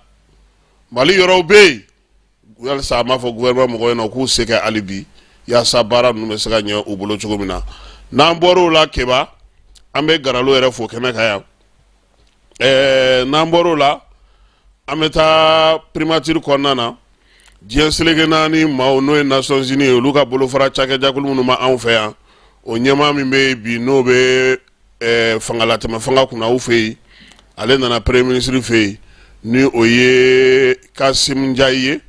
Mali yɔrɔw bɛ yen walasa an b'a fɔ gouvernement mɔgɔw ɲɛna u k'u se kɛ hali bi yaasa baara ninnu bɛ se ka ɲɛ u bolo cogo min na. N'an bɔr'o la, Keba, an bɛ Garalo yɛrɛ fo kɛnɛ kan yan. N'an bɔr'o la, an bɛ taa primature kɔnɔna na. Diɲɛ seleke naani maaw, n'o ye Nations Unies ye, olu ka bolofara cakɛjakulu minnu ma anw fɛ yan, o ɲɛmaa min bɛ yen bi, n'o bɛ fangalatɛmɛ fanga kunna u fɛ yen, ale nana premier ministre fɛ yen, ni o ye Kasim Njayi ye.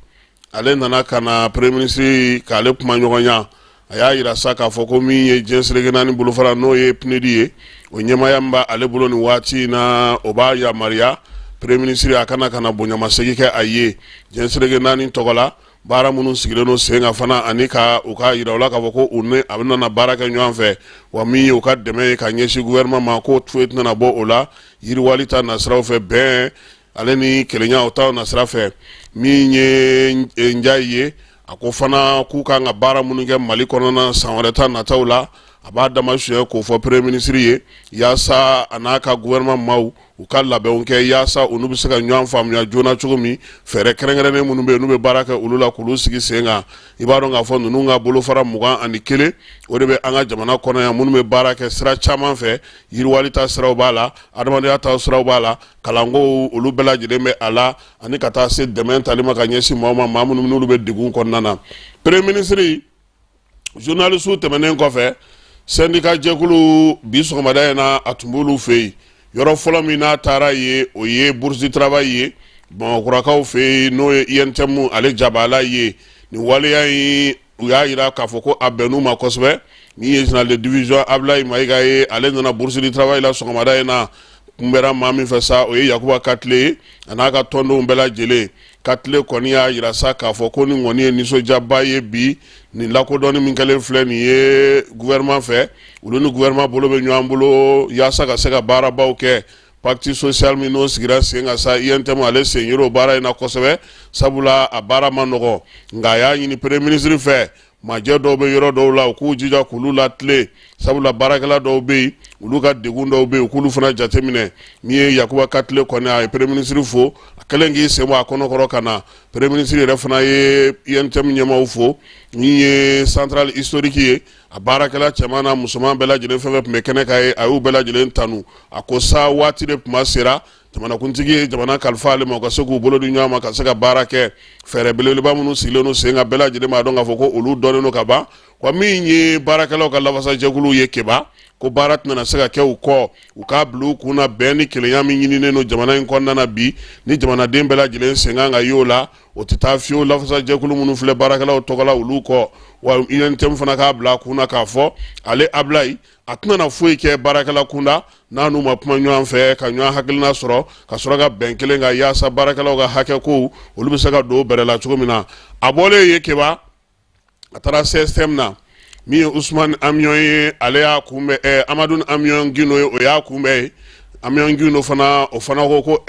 Ale nana ka na premier ministre k'ale kuma ɲɔgɔnya. A y'a yira sa k'a fɔ ko min ye diɲɛ seleke naani bolofara, n'o ye PNUD ye, o ɲɛmaaya min b'ale bolo nin waati in na, o b'a yamaruya premier ministre a kana ka na bonyamasegin kɛ a ye diɲɛ seleke naani tɔgɔ la, baara minnu sigilen don sen kan fana, ani ka u ka yira u la k'a fɔ ko u ni a bɛna baara kɛ ɲɔgɔn fɛ, wa min ye u ka dɛmɛ ye ka ɲɛsin gouvernement ma, k'o foyi tɛna bɔ o la yiriwali ta nasiraw fɛ, bɛn ale ni kelenya o ta nasira fɛ. Min ye Njayi ye, a ko fana k'u kan ka baara minnu kɛ Mali kɔnɔna san wɛrɛ ta nataw la, a b'a dama suɲɛ k'o fɔ premier ministre ye, yaasa a n'a ka gouvernement maaw u ka labɛnw kɛ yaasa u n'u bɛ se ka ɲɔgɔn faamuya joona cogo min, fɛɛrɛ kɛrɛnkɛrɛnnen minnu bɛ yen n'u bɛ baara kɛ olu la, k'olu sigi sen kan. I b'a dɔn k'a fɔ ninnu ka bolofara 21, o de bɛ an ka jamana kɔnɔ yan, minnu bɛ baara kɛ sira caman fɛ. Yiriwali ta siraw b'a la, adamadenya ta siraw b'a la, kalanko olu bɛɛ lajɛlen bɛ a la, ani ka taa se dɛmɛ tali ma ka ɲɛsin maaw ma, maa minnu n'olu bɛ degun kɔnɔna na. Premier ministre, journaliste tɛmɛnen kɔfɛ, syndicat jɛkulu bi sɔgɔmada in na, a tun b'olu fɛ yen. Yɔrɔ fɔlɔ min n'a taara ye, o ye Bourse du Travail ye Bamakɔkurakaw fɛ yen, n'o ye UNTM ale jabala ye. Nin waleya in, u y'a yira k'a fɔ ko a bɛnn'u ma kosɛbɛ. Min ye général de division Ablaye Mayiga ye, ale nana Bourse du Travail la sɔgɔmada in na. Kunbɛra maa min fɛ sa, o ye Yakuba Katile ye, a n'a ka tɔndenw bɛɛ lajɛlen. Katile kɔni y'a yira sa k'a fɔ ko nin kɔni ye nisɔndiyaba ye bi, nin lakodɔnni min kɛlen filɛ nin ye gouvernement fɛ. Olu ni gouvernement bolo bɛ ɲɔgɔn bolo yaasa ka se ka baarabaw kɛ. Pacte social min n'o sigira sen kan sa, UNTM ale sen yer'o baara in na kosɛbɛ, sabula a baara ma nɔgɔ. Nka a y'a ɲini premier ministre fɛ, majɛ dɔw bɛ yɔrɔ dɔw la, u k'u jija k'olu latilen, sabula baarakɛla dɔw bɛ yen, olu ka degun dɔw bɛ yen, u k'olu fana jateminɛ. Min ye Yakuba Katile kɔni, a ye premier ministre fo a kɛlen k'i sen bɔ a kɔnɔkɔrɔ ka na. Premier ministre yɛrɛ fana ye UNTM ɲɛmaaw fo. Min ye centrale historique ye, a baarakɛla cɛman n'a musoman bɛɛ lajɛlen, fɛn fɛn tun bɛ kɛnɛ kan ye, a y'u bɛɛ lajɛlen tanu. A ko sa waati de tuma sera, jamanakuntigi ye jamana kalifa ale ma, u ka se k'u bolo di ɲɔgɔn ma ka se ka baara kɛ. Fɛɛrɛ belebeleba minnu sigilen don sen kan, bɛɛ lajɛlen b'a dɔn k'a fɔ ko olu dɔnnen don ka ban. Wa min ye baarakɛlaw ka lafasajɛkulu ye, Keba, ko baara tɛna se ka kɛ u kɔ, u k'a bila u kun na, bɛn ni kelenya min ɲininen don jamana in kɔnɔna na bi, ni jamanaden bɛɛ lajɛlen sen kan ka y'o la, o tɛ taa fiyewu lafasajɛkulu minnu filɛ baarakɛlaw tɔgɔ la, olu kɔ. Wa UNTM fana k'a bila a kun na k'a fɔ ale Ablaye, a tɛna na foyi kɛ baarakɛla kunda n'a n'u ma kuma ɲɔgɔn fɛ, ka ɲɔgɔn hakilina sɔrɔ, ka sɔrɔ ka bɛn kelen kan yaasa baarakɛlaw ka hakɛ kow, olu bɛ se ka don bɛrɛ la cogo min na. A bɔlen ye, Keba, a taara CSTM na. Min ye Usumani Amiɔn ye, ale y'a kunbɛn. Amadu Amiɔn Gindo ye, o y'a kunbɛn ye. Amiɔn Gindo fana, o fana ko ko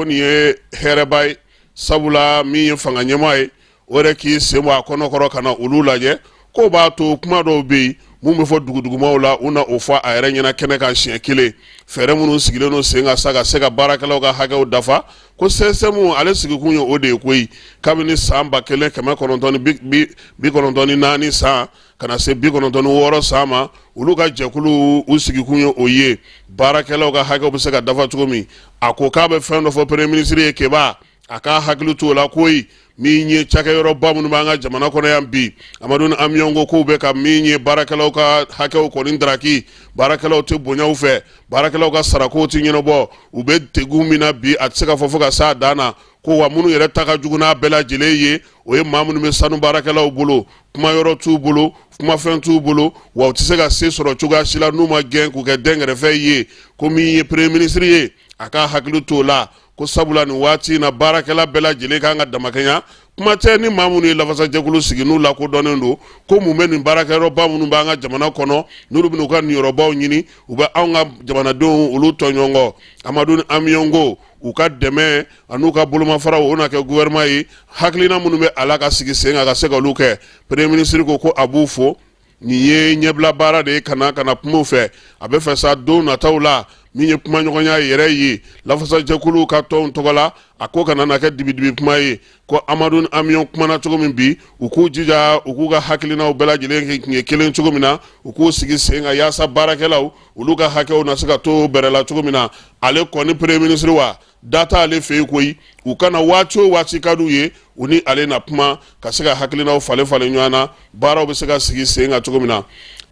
nin ye hɛrɛba ye, sabula min ye fanga ɲɛmaa ye, o yɛrɛ k'i sen bɔ a kɔnɔkɔrɔ ka na olu lajɛ, k'o b'a to kuma dɔw bɛ yen mun bɛ fɔ dugudugumaw la, u na o fɔ a yɛrɛ ɲɛna kɛnɛ kan siɲɛ kelen. Fɛɛrɛ minnu sigilen don sen kan sa ka se ka baarakɛlaw ka hakɛw dafa, ko CSTM ale sigikun ye o de ye koyi. Kabini san 1994 san ka na se 96 san ma, olu ka jɛkulu u sigikun ye o ye, baarakɛlaw ka hakɛw bɛ se ka dafa cogo min. A ko k'a bɛ fɛn dɔ fɔ premier ministre ye, Keba, a k'a hakili t'o la koyi. Min ye cakɛyɔrɔba minnu b'an ka jamana kɔnɔ yan bi, Amadu Amiɔn ko k'u bɛ ka min ye baarakɛlaw ka hakɛw kɔni daraki, baarakɛlaw tɛ bonya u fɛ, baarakɛlaw ka sarakow tɛ ɲɛnabɔ, u bɛ degun min na bi, a tɛ se ka fɔ fo ka s'a dan na. Ko wa minnu yɛrɛ ta ka jugu n'a bɛɛ lajɛlen ye, o ye maa minnu bɛ sanu baarakɛlaw bolo, kuma yɔrɔ t'u bolo, kumafɛn t'u bolo, wa u tɛ se ka se sɔrɔ cogoya si la n'u ma gɛn k'u kɛ dɛnkɛrɛfɛ ye. Ko min ye premier ministre ye, a k'a hakili t'o la. Ko sabula nin waati in na baarakɛla bɛɛ lajɛlen kan ka damakɛɲa. Kuma tɛ ni maa minnu ye lafasajɛkulu sigi n'u lakodɔnnen don, ko mun bɛ nin baarakɛyɔrɔba minnu b'an ka jamana kɔnɔ, n'olu bɛna u ka niyɔrɔbaw ɲini, u bɛ anw ka jamanadenw olu tɔɲɔgɔn. Amadu Amiɔn ko u ka dɛmɛ an'u ka bolomafaraw o na kɛ gouvernement ye hakilina minnu bɛ a la ka sigi sen kan ka se ka olu kɛ. Premier ministre ko a b'u fo, nin ye ɲɛbila baara de ye ka na ka na kuma u fɛ. A bɛ fɛ sa don nataw la, min ye kumaɲɔgɔnya yɛrɛ ye lafasajɛkuluw ka tɔnw tɔgɔ la, a ko kana na kɛ dibidibi kuma ye. Ko Amadu Amiɔn kumana cogo min bi, u k'u jija u k'u ka hakilinaw bɛɛ lajɛlen kɛ kelen cogo min na, u k'u sigi sen kan yaasa baarakɛlaw olu ka hakɛw na se ka to bɛrɛ la cogo min na. Ale kɔni premier ministre wa da t'ale fɛ yen koyi, u ka na waati o waati ka d'u ye, u ni ale na kuma ka se ka hakilinaw falen falen ɲɔgɔn na, baaraw bɛ se ka sigi sen kan cogo min na.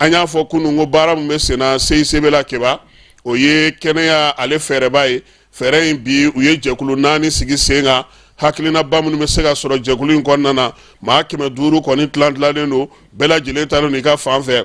An y'a fɔ kunun ko baara min bɛ sen na CICB la Keba, o ye kɛnɛya ale fɛɛrɛba ye. Fɛɛrɛ in bi, u ye jɛkulu 4 sigi sen kan. Hakilinaba minnu bɛ se ka sɔrɔ jɛkulu in kɔnɔna na, maa 500 kɔni tilan tilannen don, bɛɛ lajɛlen taalen don i ka fan fɛ: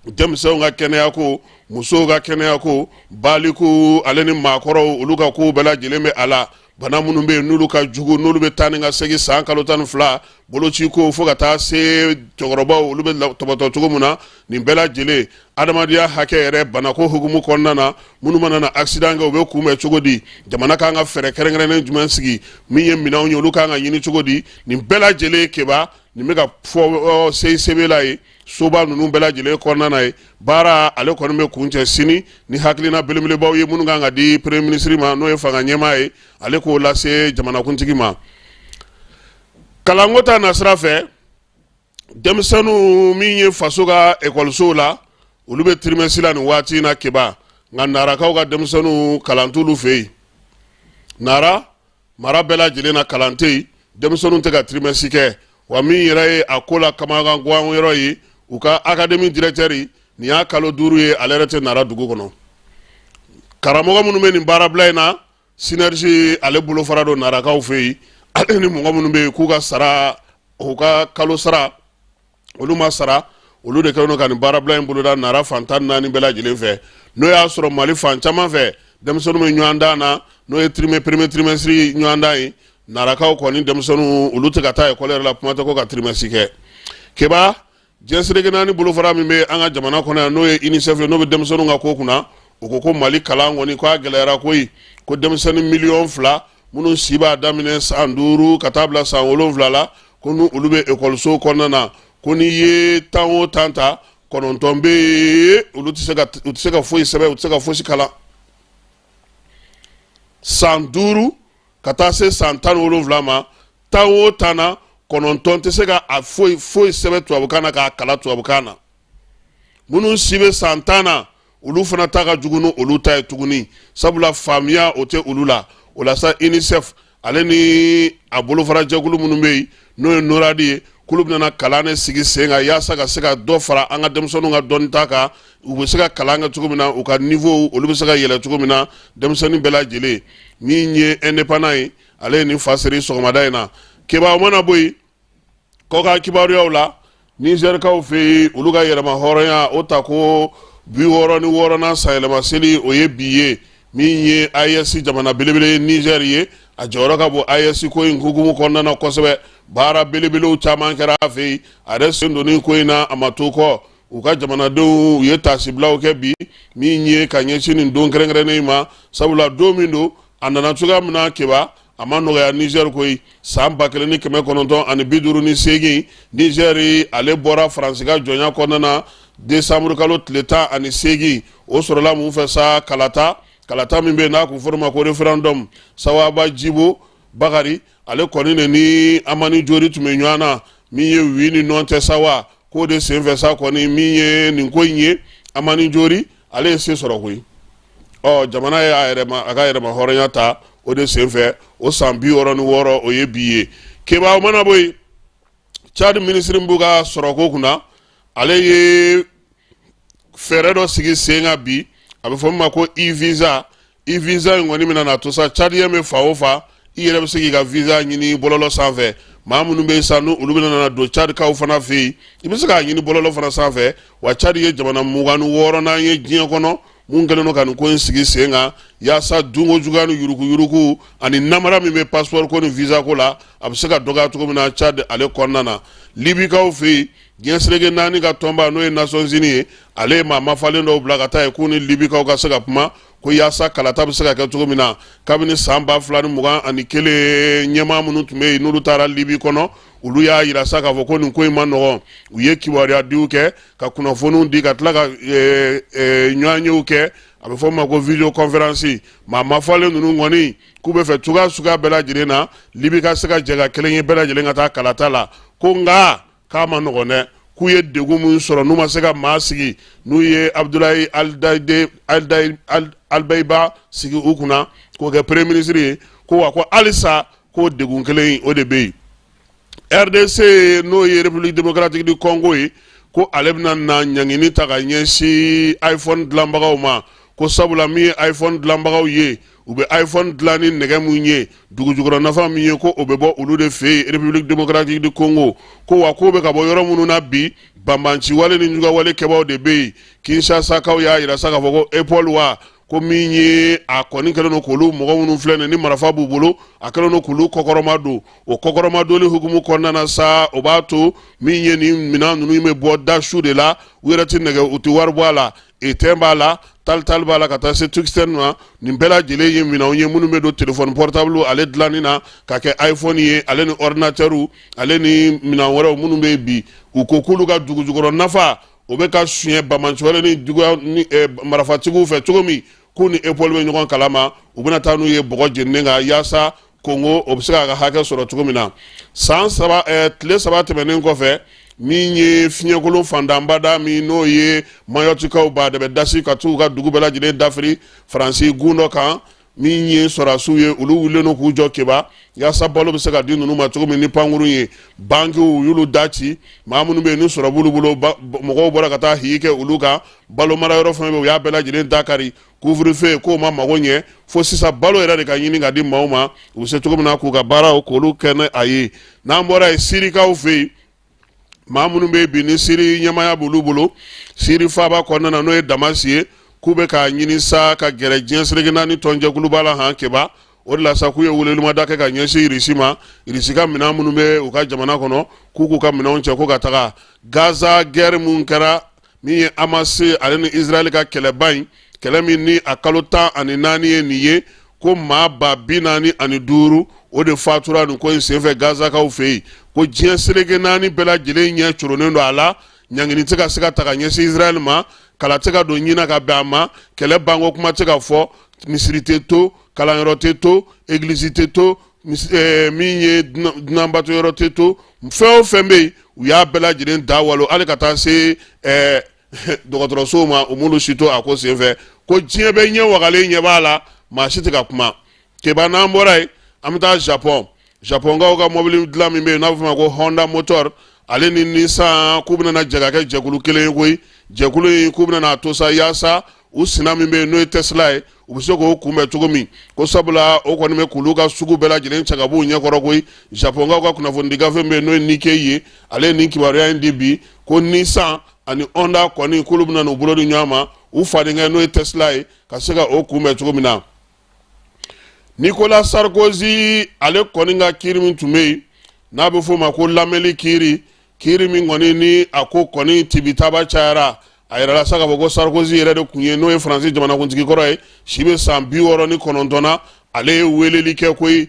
denmisɛnw ka kɛnɛya ko, musow ka kɛnɛya ko, baliku ale ni maakɔrɔw olu ka kow bɛɛ lajɛlen bɛ a la, bana minnu bɛ yen n'olu ka jugu, n'olu bɛ taa ni ka segin san kalo 12, boloci ko, fo ka taa se cɛkɔrɔbaw olu bɛ tɔbɔtɔ cogo min na, nin bɛɛ lajɛlen. Adamadenya hakɛ yɛrɛ banako hukumu kɔnɔna na, minnu mana na accident kɛ, u bɛ kunbɛn cogo di, jamana kan ka fɛɛrɛ kɛrɛnkɛrɛnnen jumɛn sigi, min ye minɛnw ye, olu kan ka ɲini cogo di, nin bɛɛ lajɛlen Keba, nin bɛ ka fɔ CICB la ye soba ninnu bɛɛ lajɛlen kɔnɔna na ye. Baara ale kɔni bɛ kuncɛ sini ni hakilina belebelebaw ye minnu kan ka di premier ministre ma, n'o ye fanga ɲɛmaa ye, ale k'o lase jamanakuntigi ma. Kalanko ta nasira fɛ, denmisɛnninw min ye faso ka ekɔlisow la, olu bɛ trimestre la nin waati in na Keba. Nka Narakaw ka denmisɛnninw, kalan t'olu fɛ yen. Nara mara bɛɛ lajɛlen na, kalan tɛ yen, denmisɛnninw tɛ ka trimestre kɛ. Wa min yɛrɛ ye a ko la kamanagan yɔrɔ ye, u ka académie directeur, nin y'a kalo 5 ye ale yɛrɛ tɛ Nara dugu kɔnɔ. Karamɔgɔ minnu bɛ nin baarabila in na, SYNERGE ale bolofara don Narakaw fɛ yen, ale ni mɔgɔ minnu bɛ yen k'u ka sara, u ka kalo sara olu ma sara, olu de kɛlen don ka nin baarabila in boloda Nara fan 14 bɛɛ lajɛlen fɛ. N'o y'a sɔrɔ Mali fan caman fɛ, denmisɛnninw bɛ ɲɔgɔndan na, n'o ye premier trimestre ɲɔgɔndan ye, Narakaw kɔni denmisɛnninw olu tɛ ka taa ekɔli yɛrɛ la, kuma tɛ ko ka trimestre kɛ. Keba, diɲɛ seleke naani bolofara min bɛ an ka jamana kɔnɔ yan, n'o ye UNICEF ye, n'o bɛ denmisɛnninw ka ko kunna, o ko ko Mali kalan kɔni ko a gɛlɛyara koyi, ko denmisɛnnin miliyɔn 2 minnu si b'a daminɛ san 5 ka taa bila san 7 la, ko ni olu bɛ ekɔliso kɔnɔna na, ko n'i ye 10 o 10 ta, 9 bɛ yen, olu u tɛ se ka foyi sɛbɛn, u tɛ se ka fosi kalan. San 5 ka taa se san 17 ma, 10 o 10 na, 9 tɛ se ka a foyi foyi sɛbɛn tubabukan na k'a kalan tubabukan na. Minnu si bɛ san 10 na, olu fana ta ka jugu ni olu ta ye tuguni, sabula faamuya o tɛ olu la. O la sa, UNICEF ale ni a bolofara jɛkulu minnu bɛ yen, n'o ye NORAD ye, k'olu bɛna kalan de sigi sen kan yaasa ka se ka dɔ fara an ka denmisɛnninw ka dɔnnita kan, u bɛ se ka kalan kɛ cogo min na, u ka niveau olu bɛ se ka yɛlɛ cogo min na, denmisɛnnin bɛɛ lajɛlen. Min ye Indépendant ye, ale ye nin fa seri sɔgɔmada in na. Keba, o mana bɔ yen, kɔkan kibaruyaw la, Nizɛrikaw fɛ yen, olu ka yɛrɛma hɔrɔnya o ta ko 66nan sanyɛlɛma seli, o ye bi ye. Min ye AES jamana belebele ye, Nizɛri ye, a jɔyɔrɔ ka bon AES ko in hukumu kɔnɔna na kosɛbɛ. Baara belebelew caman kɛra a fɛ yen, a yɛrɛ sen donni ko in na, a ma to kɔ. U ka jamanadenw u ye taasibilaw kɛ bi min ye ka ɲɛsin nin don kɛrɛnkɛrɛnnen in ma, sabula don min don, a nana cogoya min na Keba, a ma nɔgɔya Nizɛri koyi. San 1958, Nizɛri ale bɔra Faransi ka jɔnya kɔnɔna na desanburu kalo tile 18. O sɔrɔla mun fɛ sa? Kalata, kalata min bɛ yen n'a kun fɔr'o ma ko référendum. Sawaba Jibo Bakari ale kɔni de ni Amani Jori tun bɛ ɲɔgɔn na, min ye oui ni non tɛ sa wa, k'o de senfɛ sa kɔni min ye nin ko in ye, Amani Jori ale ye se sɔrɔ koyi. Ɔ jamana ye a yɛrɛma a ka yɛrɛma hɔrɔnya ta o de senfɛ. O san 66, o ye bi ye. Keba, o mana bɔ yen, Tchad minisiri b'u ka sɔrɔko kunna, ale ye fɛɛrɛ dɔ sigi sen kan bi, a bɛ fɔ min ma ko e-visa. E-visa in kɔni bɛna na to sa, Tchadien bɛ fan o fan, i yɛrɛ bɛ se k'i ka visa ɲini bɔlɔlɔ sanfɛ. Maa minnu bɛ yen sa, n'olu bɛna na don Tchadkaw fana fɛ yen, i bɛ se k'a ɲini bɔlɔlɔ fana sanfɛ. Wa Tchad ye jamana 26nan ye diɲɛ kɔnɔ. mun kɛlen don ka nin ko in sigi sen kan yaasa dunko juguya ni yuruguyurugu ani namara min bɛ passeport ko ni visa ko la, a bɛ se ka dɔgɔya cogo min na Tchad ale kɔnɔna na. Libikaw fɛ yen, diɲɛ seleke naani ka tɔnba, n'o ye Nations Unies ye, ale ye maa mafalen dɔw bila ka taa yen k'u ni Libikaw ka se ka kuma ko yaasa kalata bɛ se ka kɛ cogo min na. Kabini san 2021, ɲɛmaa minnu tun bɛ yen, n'olu taara Libi kɔnɔ, olu y'a yira sa k'a fɔ ko nin ko in ma nɔgɔn. U ye kibaruya diw kɛ, ka kunnafoniw di, ka tila ka ɲɔgɔnyew kɛ, a bɛ fɔ o ma ko visioconférence. Maa mafalen ninnu kɔni k'u bɛ fɛ cogoya suguya bɛɛ lajɛlen na, Libi ka se ka jɛ ka kelen ye, bɛɛ lajɛlen ka taa kalata la. Ko nka k'a ma nɔgɔn dɛ, k'u ye degun min sɔrɔ, n'u ma se ka maa sigi, n'u ye Abudulayi Alidbayiba sigi u kunna k'o kɛ premier ministre ye, ko wa ko halisa k'o degun kelen in o de bɛ yen. RDC, n'o ye République démocratique du Congo ye, ko ale bɛna na ɲangini ta ka ɲɛsin iPhone dilanbagaw ma, ko sabula min ye iPhone dilanbagaw ye, u bɛ iPhone dilan ni nɛgɛ mun ye, dugujukɔrɔ nafa min ye, ko o bɛ bɔ olu de fɛ yen, République démocratique du Congo. Ko wa k'o bɛ ka bɔ yɔrɔ minnu na bi, banbanciwale ni jugawale kɛbaaw de bɛ yen. Kinshasakaw y'a yira sa k'a fɔ ko Apple wa ko min ye a kɔni kɛlen don k'olu mɔgɔ minnu filɛ nin ni marifa b'u bolo, a kɛlen don k'olu kɔkɔrɔma don. O kɔkɔrɔmadonni hukumu kɔnɔna na sa, o b'a to min ye nin minɛn ninnu bɛ bɔ da su de la, u yɛrɛ tɛ nɛgɛ, u tɛ wari bɔ a la. Étain b'a la, tantale b'a la, ka taa se tungstène ma. Nin bɛɛ lajɛlen ye minɛnw ye minnu bɛ don téléphone portable ale dilanni na ka kɛ iPhone ye, ale ni ordinateur, ale ni minɛn wɛrɛw minnu bɛ bi. U ko k'olu ka dugujukɔrɔ nafa, o bɛ ka suɲɛ banbaanciwale ni juguya ni marifatigiw fɛ cogo min, k'u ni Apple bɛ ɲɔgɔn kalama. U bɛna taa n'u ye bɔgɔ jeninen kan yaasa Kongo o bɛ se k'a ka hakɛ sɔrɔ cogo min na. San 3, tile 3 tɛmɛnen kɔfɛ, min ye fiɲɛkolon fantanbada min, n'o ye Mayɔtikaw ba de bɛ dasi ka t'u ka dugu bɛɛ lajɛlen dafiri Faransi gun dɔ kan, min ye sɔrɔdasiw ye, olu wulilen don k'u jɔ keba yaasa balo bɛ se ka di ninnu ma cogo min ni pankurun ye. Bankiw, u y'olu da ci. Maa minnu bɛ yen ni sɔrɔ b'olu bolo, mɔgɔw bɔra ka taa hi kɛ olu kan. Balo mara yɔrɔ fɛn bɛ, u y'a bɛɛ lajɛlen da kari. Couvre-feu k'o ma mago ɲɛ, fo sisan balo yɛrɛ de ka ɲini ka di maaw ma, u bɛ se cogo min na k'u ka baaraw k'olu kɛ ni a ye. N'an bɔra yen, Sirikaw fɛ yen, maa minnu bɛ bi ni Siri ɲɛmaaya b'olu bolo Siri faaba kɔnɔna na, n'o ye Damasi ye, k'u bɛ k'a ɲini sa ka gɛrɛ diɲɛ seleke naani tɔnjɛkuluba la han keba. O de la sa, k'u ye welewelemada kɛ ka ɲɛsin Irisi ma, Irisi ka minɛn minnu bɛ u ka jamana kɔnɔ, k'u k'u ka minɛnw cɛ ko ka taga. Gaza guerre mun kɛra, min ye Hamas ale ni Israël ka kɛlɛba in, kɛlɛ min ni a kalo 14 ye nin ye, ko maa 45,000 o de fatura nin ko in senfɛ Gazakaw fɛ yen. Ko diɲɛ seleke naani bɛɛ lajɛlen ɲɛ coronnen don a la. Ɲangini tɛ ka se ka ta ka ɲɛsin Israël ma, kala tɛ ka don ɲin ka bɛn a ma, kɛlɛ banko kuma tɛ ka fɔ, misiri tɛ to, kalanyɔrɔ tɛ to, egilizi tɛ to, min ye dunanbato yɔrɔ tɛ to, fɛn o fɛn bɛ yen, u y'a bɛɛ lajɛlen da walo, hali ka taa se dɔgɔtɔrɔsow ma, u m'olu si to a ko senfɛ. Ko diɲɛ bɛɛ ɲɛ wagalen ɲɛ b'a la, maa si tɛ ka kuma keba. N'an bɔra yen, an bɛ taa Japon. Japonkaw ka mɔbili dilan min bɛ yen, n'a bɛ f'o ma ko Honda Motor, ale ni Nissan, k'u bɛna jɛ ka kɛ jɛkulu kelen ye koyi. Jɛkulu in, k'u bɛna a to sa yaasa u sina min bɛ yen, n'o ye Tesla ye, u bɛ se k'o kunbɛn cogo min, ko sabula o kɔni bɛ k'olu ka sugu bɛɛ lajɛlen cɛ ka b'u ɲɛkɔrɔ koyi. Japonkaw ka kunnafonidi gafe min bɛ yen, n'o ye Nikkei ye, ale ye nin kibaruya in di bi, ko Nissan ani Honda kɔni, k'olu bɛna n'u bolo di ɲɔgɔn ma, u fadenkɛ n'o ye Tesla ye, ka se ka o kunbɛn cogo min na. Nicolas Sarkozy, ale kɔni ka kiiri min tun bɛ yen, n'a bɛ f'o ma ko lamɛnli kiiri, kiiri min kɔni ni a ko kɔni tibitaba cayara, a yirala sa k'a fɔ ko Sarkozy yɛrɛ de tun ye, n'o ye Faransi jamanakuntigi kɔrɔ ye, si bɛ san 69 na, ale ye weleli kɛ koyi,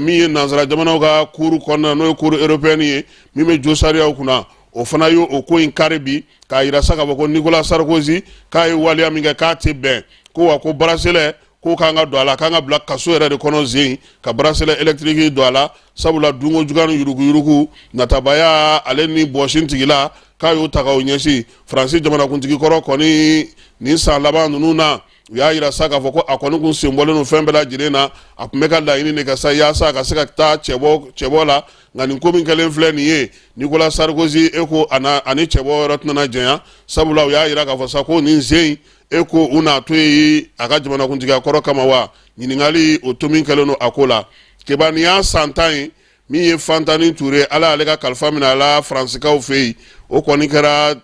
min ye nansara jamanaw ka cour kɔnɔna, n'o ye cour européenne ye, min bɛ josariyaw kunna, o fana y'o o ko in kari bi, k'a yira sa k'a fɔ ko Nicolas Sarkozy k'a ye waleya min kɛ, k'a tɛ bɛn, ko wa ko bracelet ko k'an ka don a la, k'an ka bila kaso yɛrɛ de kɔnɔ zen, ka bracelet électrique don a la, sabula dunko juguya ni yuruguyurugu natabaya ale ni bɔsin tigila, k'a y'o ta k'o ɲɛsin Faransi jamanakuntigi kɔrɔ kɔni. Nin san laban ninnu na, u y'a yira sa k'a fɔ ko a kɔni kun sen bɔlen don fɛn bɛɛ lajɛlen na. A tun bɛ ka laɲini de kɛ sa yaasa a ka se ka taa cɛbɔ la, nka nin ko min kɛlen filɛ nin ye, Nicolas Sarkozy, e ko a na ani cɛbɔ yɔrɔ tɛna janya, sabula u y'a yira k'a fɔ sa ko nin sen e ko u n'a to yen a ka jamanakuntigiya kɔrɔ kama wa? Ɲininkali o tomi kɛlen don a ko la. Keba, nin y'a san 10 ye min ye Fantani Ture, Ala y'ale ka kalifa minɛ a la Faransikaw fɛ yen. O kɔni kɛra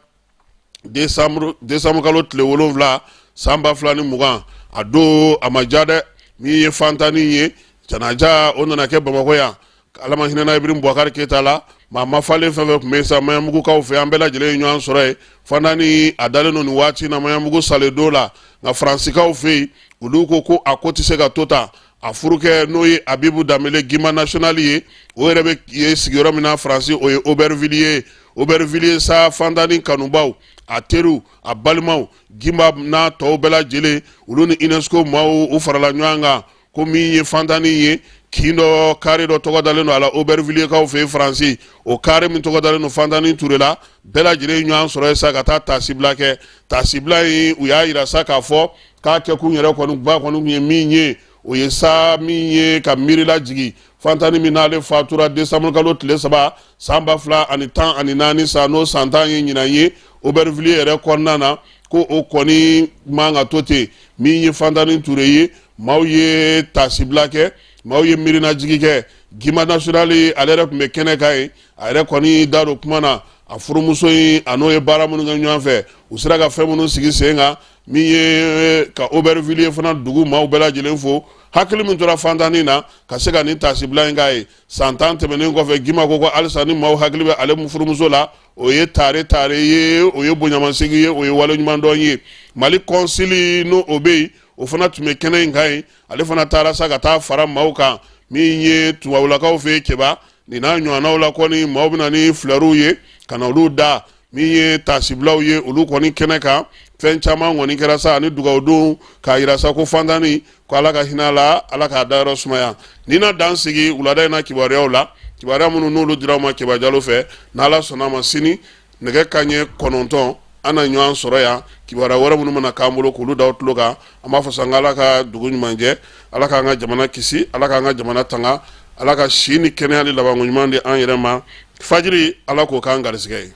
décembre kalo tile 7. san 2020. A don a ma ja dɛ. Min ye Fantani ye, janaja o nana kɛ Bamakɔ yan. Ala ma hinɛna Ibrahim Boubacar Keita la. Maa mafalen fɛn fɛn tun bɛ sa Maɲanbugukaw fɛ, an bɛɛ lajɛlen ye ɲɔgɔn sɔrɔ yen. Fantani a dalen don nin waati na Maɲanbugu Saledo la. Nka Faransikaw fɛ yen, olu ko ko a ko tɛ se ka to tan. A furukɛ, n'o ye Abibu Danbele Gimba National ye, o yɛrɛ bɛ ye sigiyɔrɔ min na Faransi, o ye Aubervilliers. Aubervilliers sa, Fantani kanubaw, a teriw, a balimaw, Gimba n'a tɔw bɛɛ lajɛlen, olu ni UNESCO maaw, u farala ɲɔgɔn kan ko min ye Fantani ye, kin dɔ, kare dɔ tɔgɔ dalen don a la Aubervilliers-kaw fɛ yen Faransi. O kare min tɔgɔ dalen don Fantani Ture la, bɛɛ lajɛlen ye ɲɔgɔn sɔrɔ yen sa ka taa taasibila kɛ. Taasibila in, u y'a yira sa k'a fɔ k'a kɛkun yɛrɛ kɔni ba kɔni tun ye min ye, o ye sa min ye ka miiri lajigin Fantani min n'ale fatura desanburu kalo tile 3 san 2014 sa, n'o san 10 ye ɲinan ye, Aubervilliers yɛrɛ kɔnɔna na, ko o kɔni man ka to ten. Min ye Fantani Ture ye, maaw ye taasibila kɛ, maaw ye miirinajigi kɛ. Gimba National, ale yɛrɛ tun bɛ kɛnɛ kan yen. A yɛrɛ kɔni da don kuma na, a furumuso in, a n'o ye baara minnu kɛ ɲɔgɔn fɛ, u sera ka fɛn minnu sigi sen kan, min ye ka Aubervilliers fana dugu maaw bɛɛ lajɛlen fo, hakili min tora Fantani na ka se ka nin taasibila in k'a ye san 10 tɛmɛnen kɔfɛ. Gimba ko ko halisa ni maaw hakili bɛ ale furumuso la, o ye tare tare ye, o ye bonyamasegin ye, o ye waleɲumandɔn ye. Mali kɔnsili, n'o o bɛ yen, o fana tun bɛ kɛnɛ in kan yen. Ale fana taara sa ka taa fara maaw kan. Min ye tubabulakaw fɛ yen, cɛba nin n'a ɲɔgɔnnaw la kɔni, maaw bɛ na ni filɛriw ye ka na olu da. Min ye taasibilaw ye, olu kɔni kɛnɛ kan, fɛn caman kɔni kɛra sa, ani dugawudon k'a yira sa ko Fantani, ko Ala ka hinɛ a la, Ala k'a dayɔrɔ sumaya. Ni na dan sigi wulada in na kibaruyaw la, kibaruya minnu n'olu dira aw ma Keba Jalo fɛ. N'Ala sɔnna a ma, sini nɛgɛ kanɲɛ 9, an na ɲɔgɔn sɔrɔ yan, kibaruya wɛrɛ minnu mana k'an bolo k'olu da aw tulo kan. An b'a fɔ sa Ala ka dugu ɲuman jɛ, Ala k'an ka jamana kisi, Ala k'an ka jamana tanga, Ala ka si ni kɛnɛya ni labanko ɲuman di an yɛrɛ ma. Fajiri, Ala k'o k'an garisɛgɛ ye.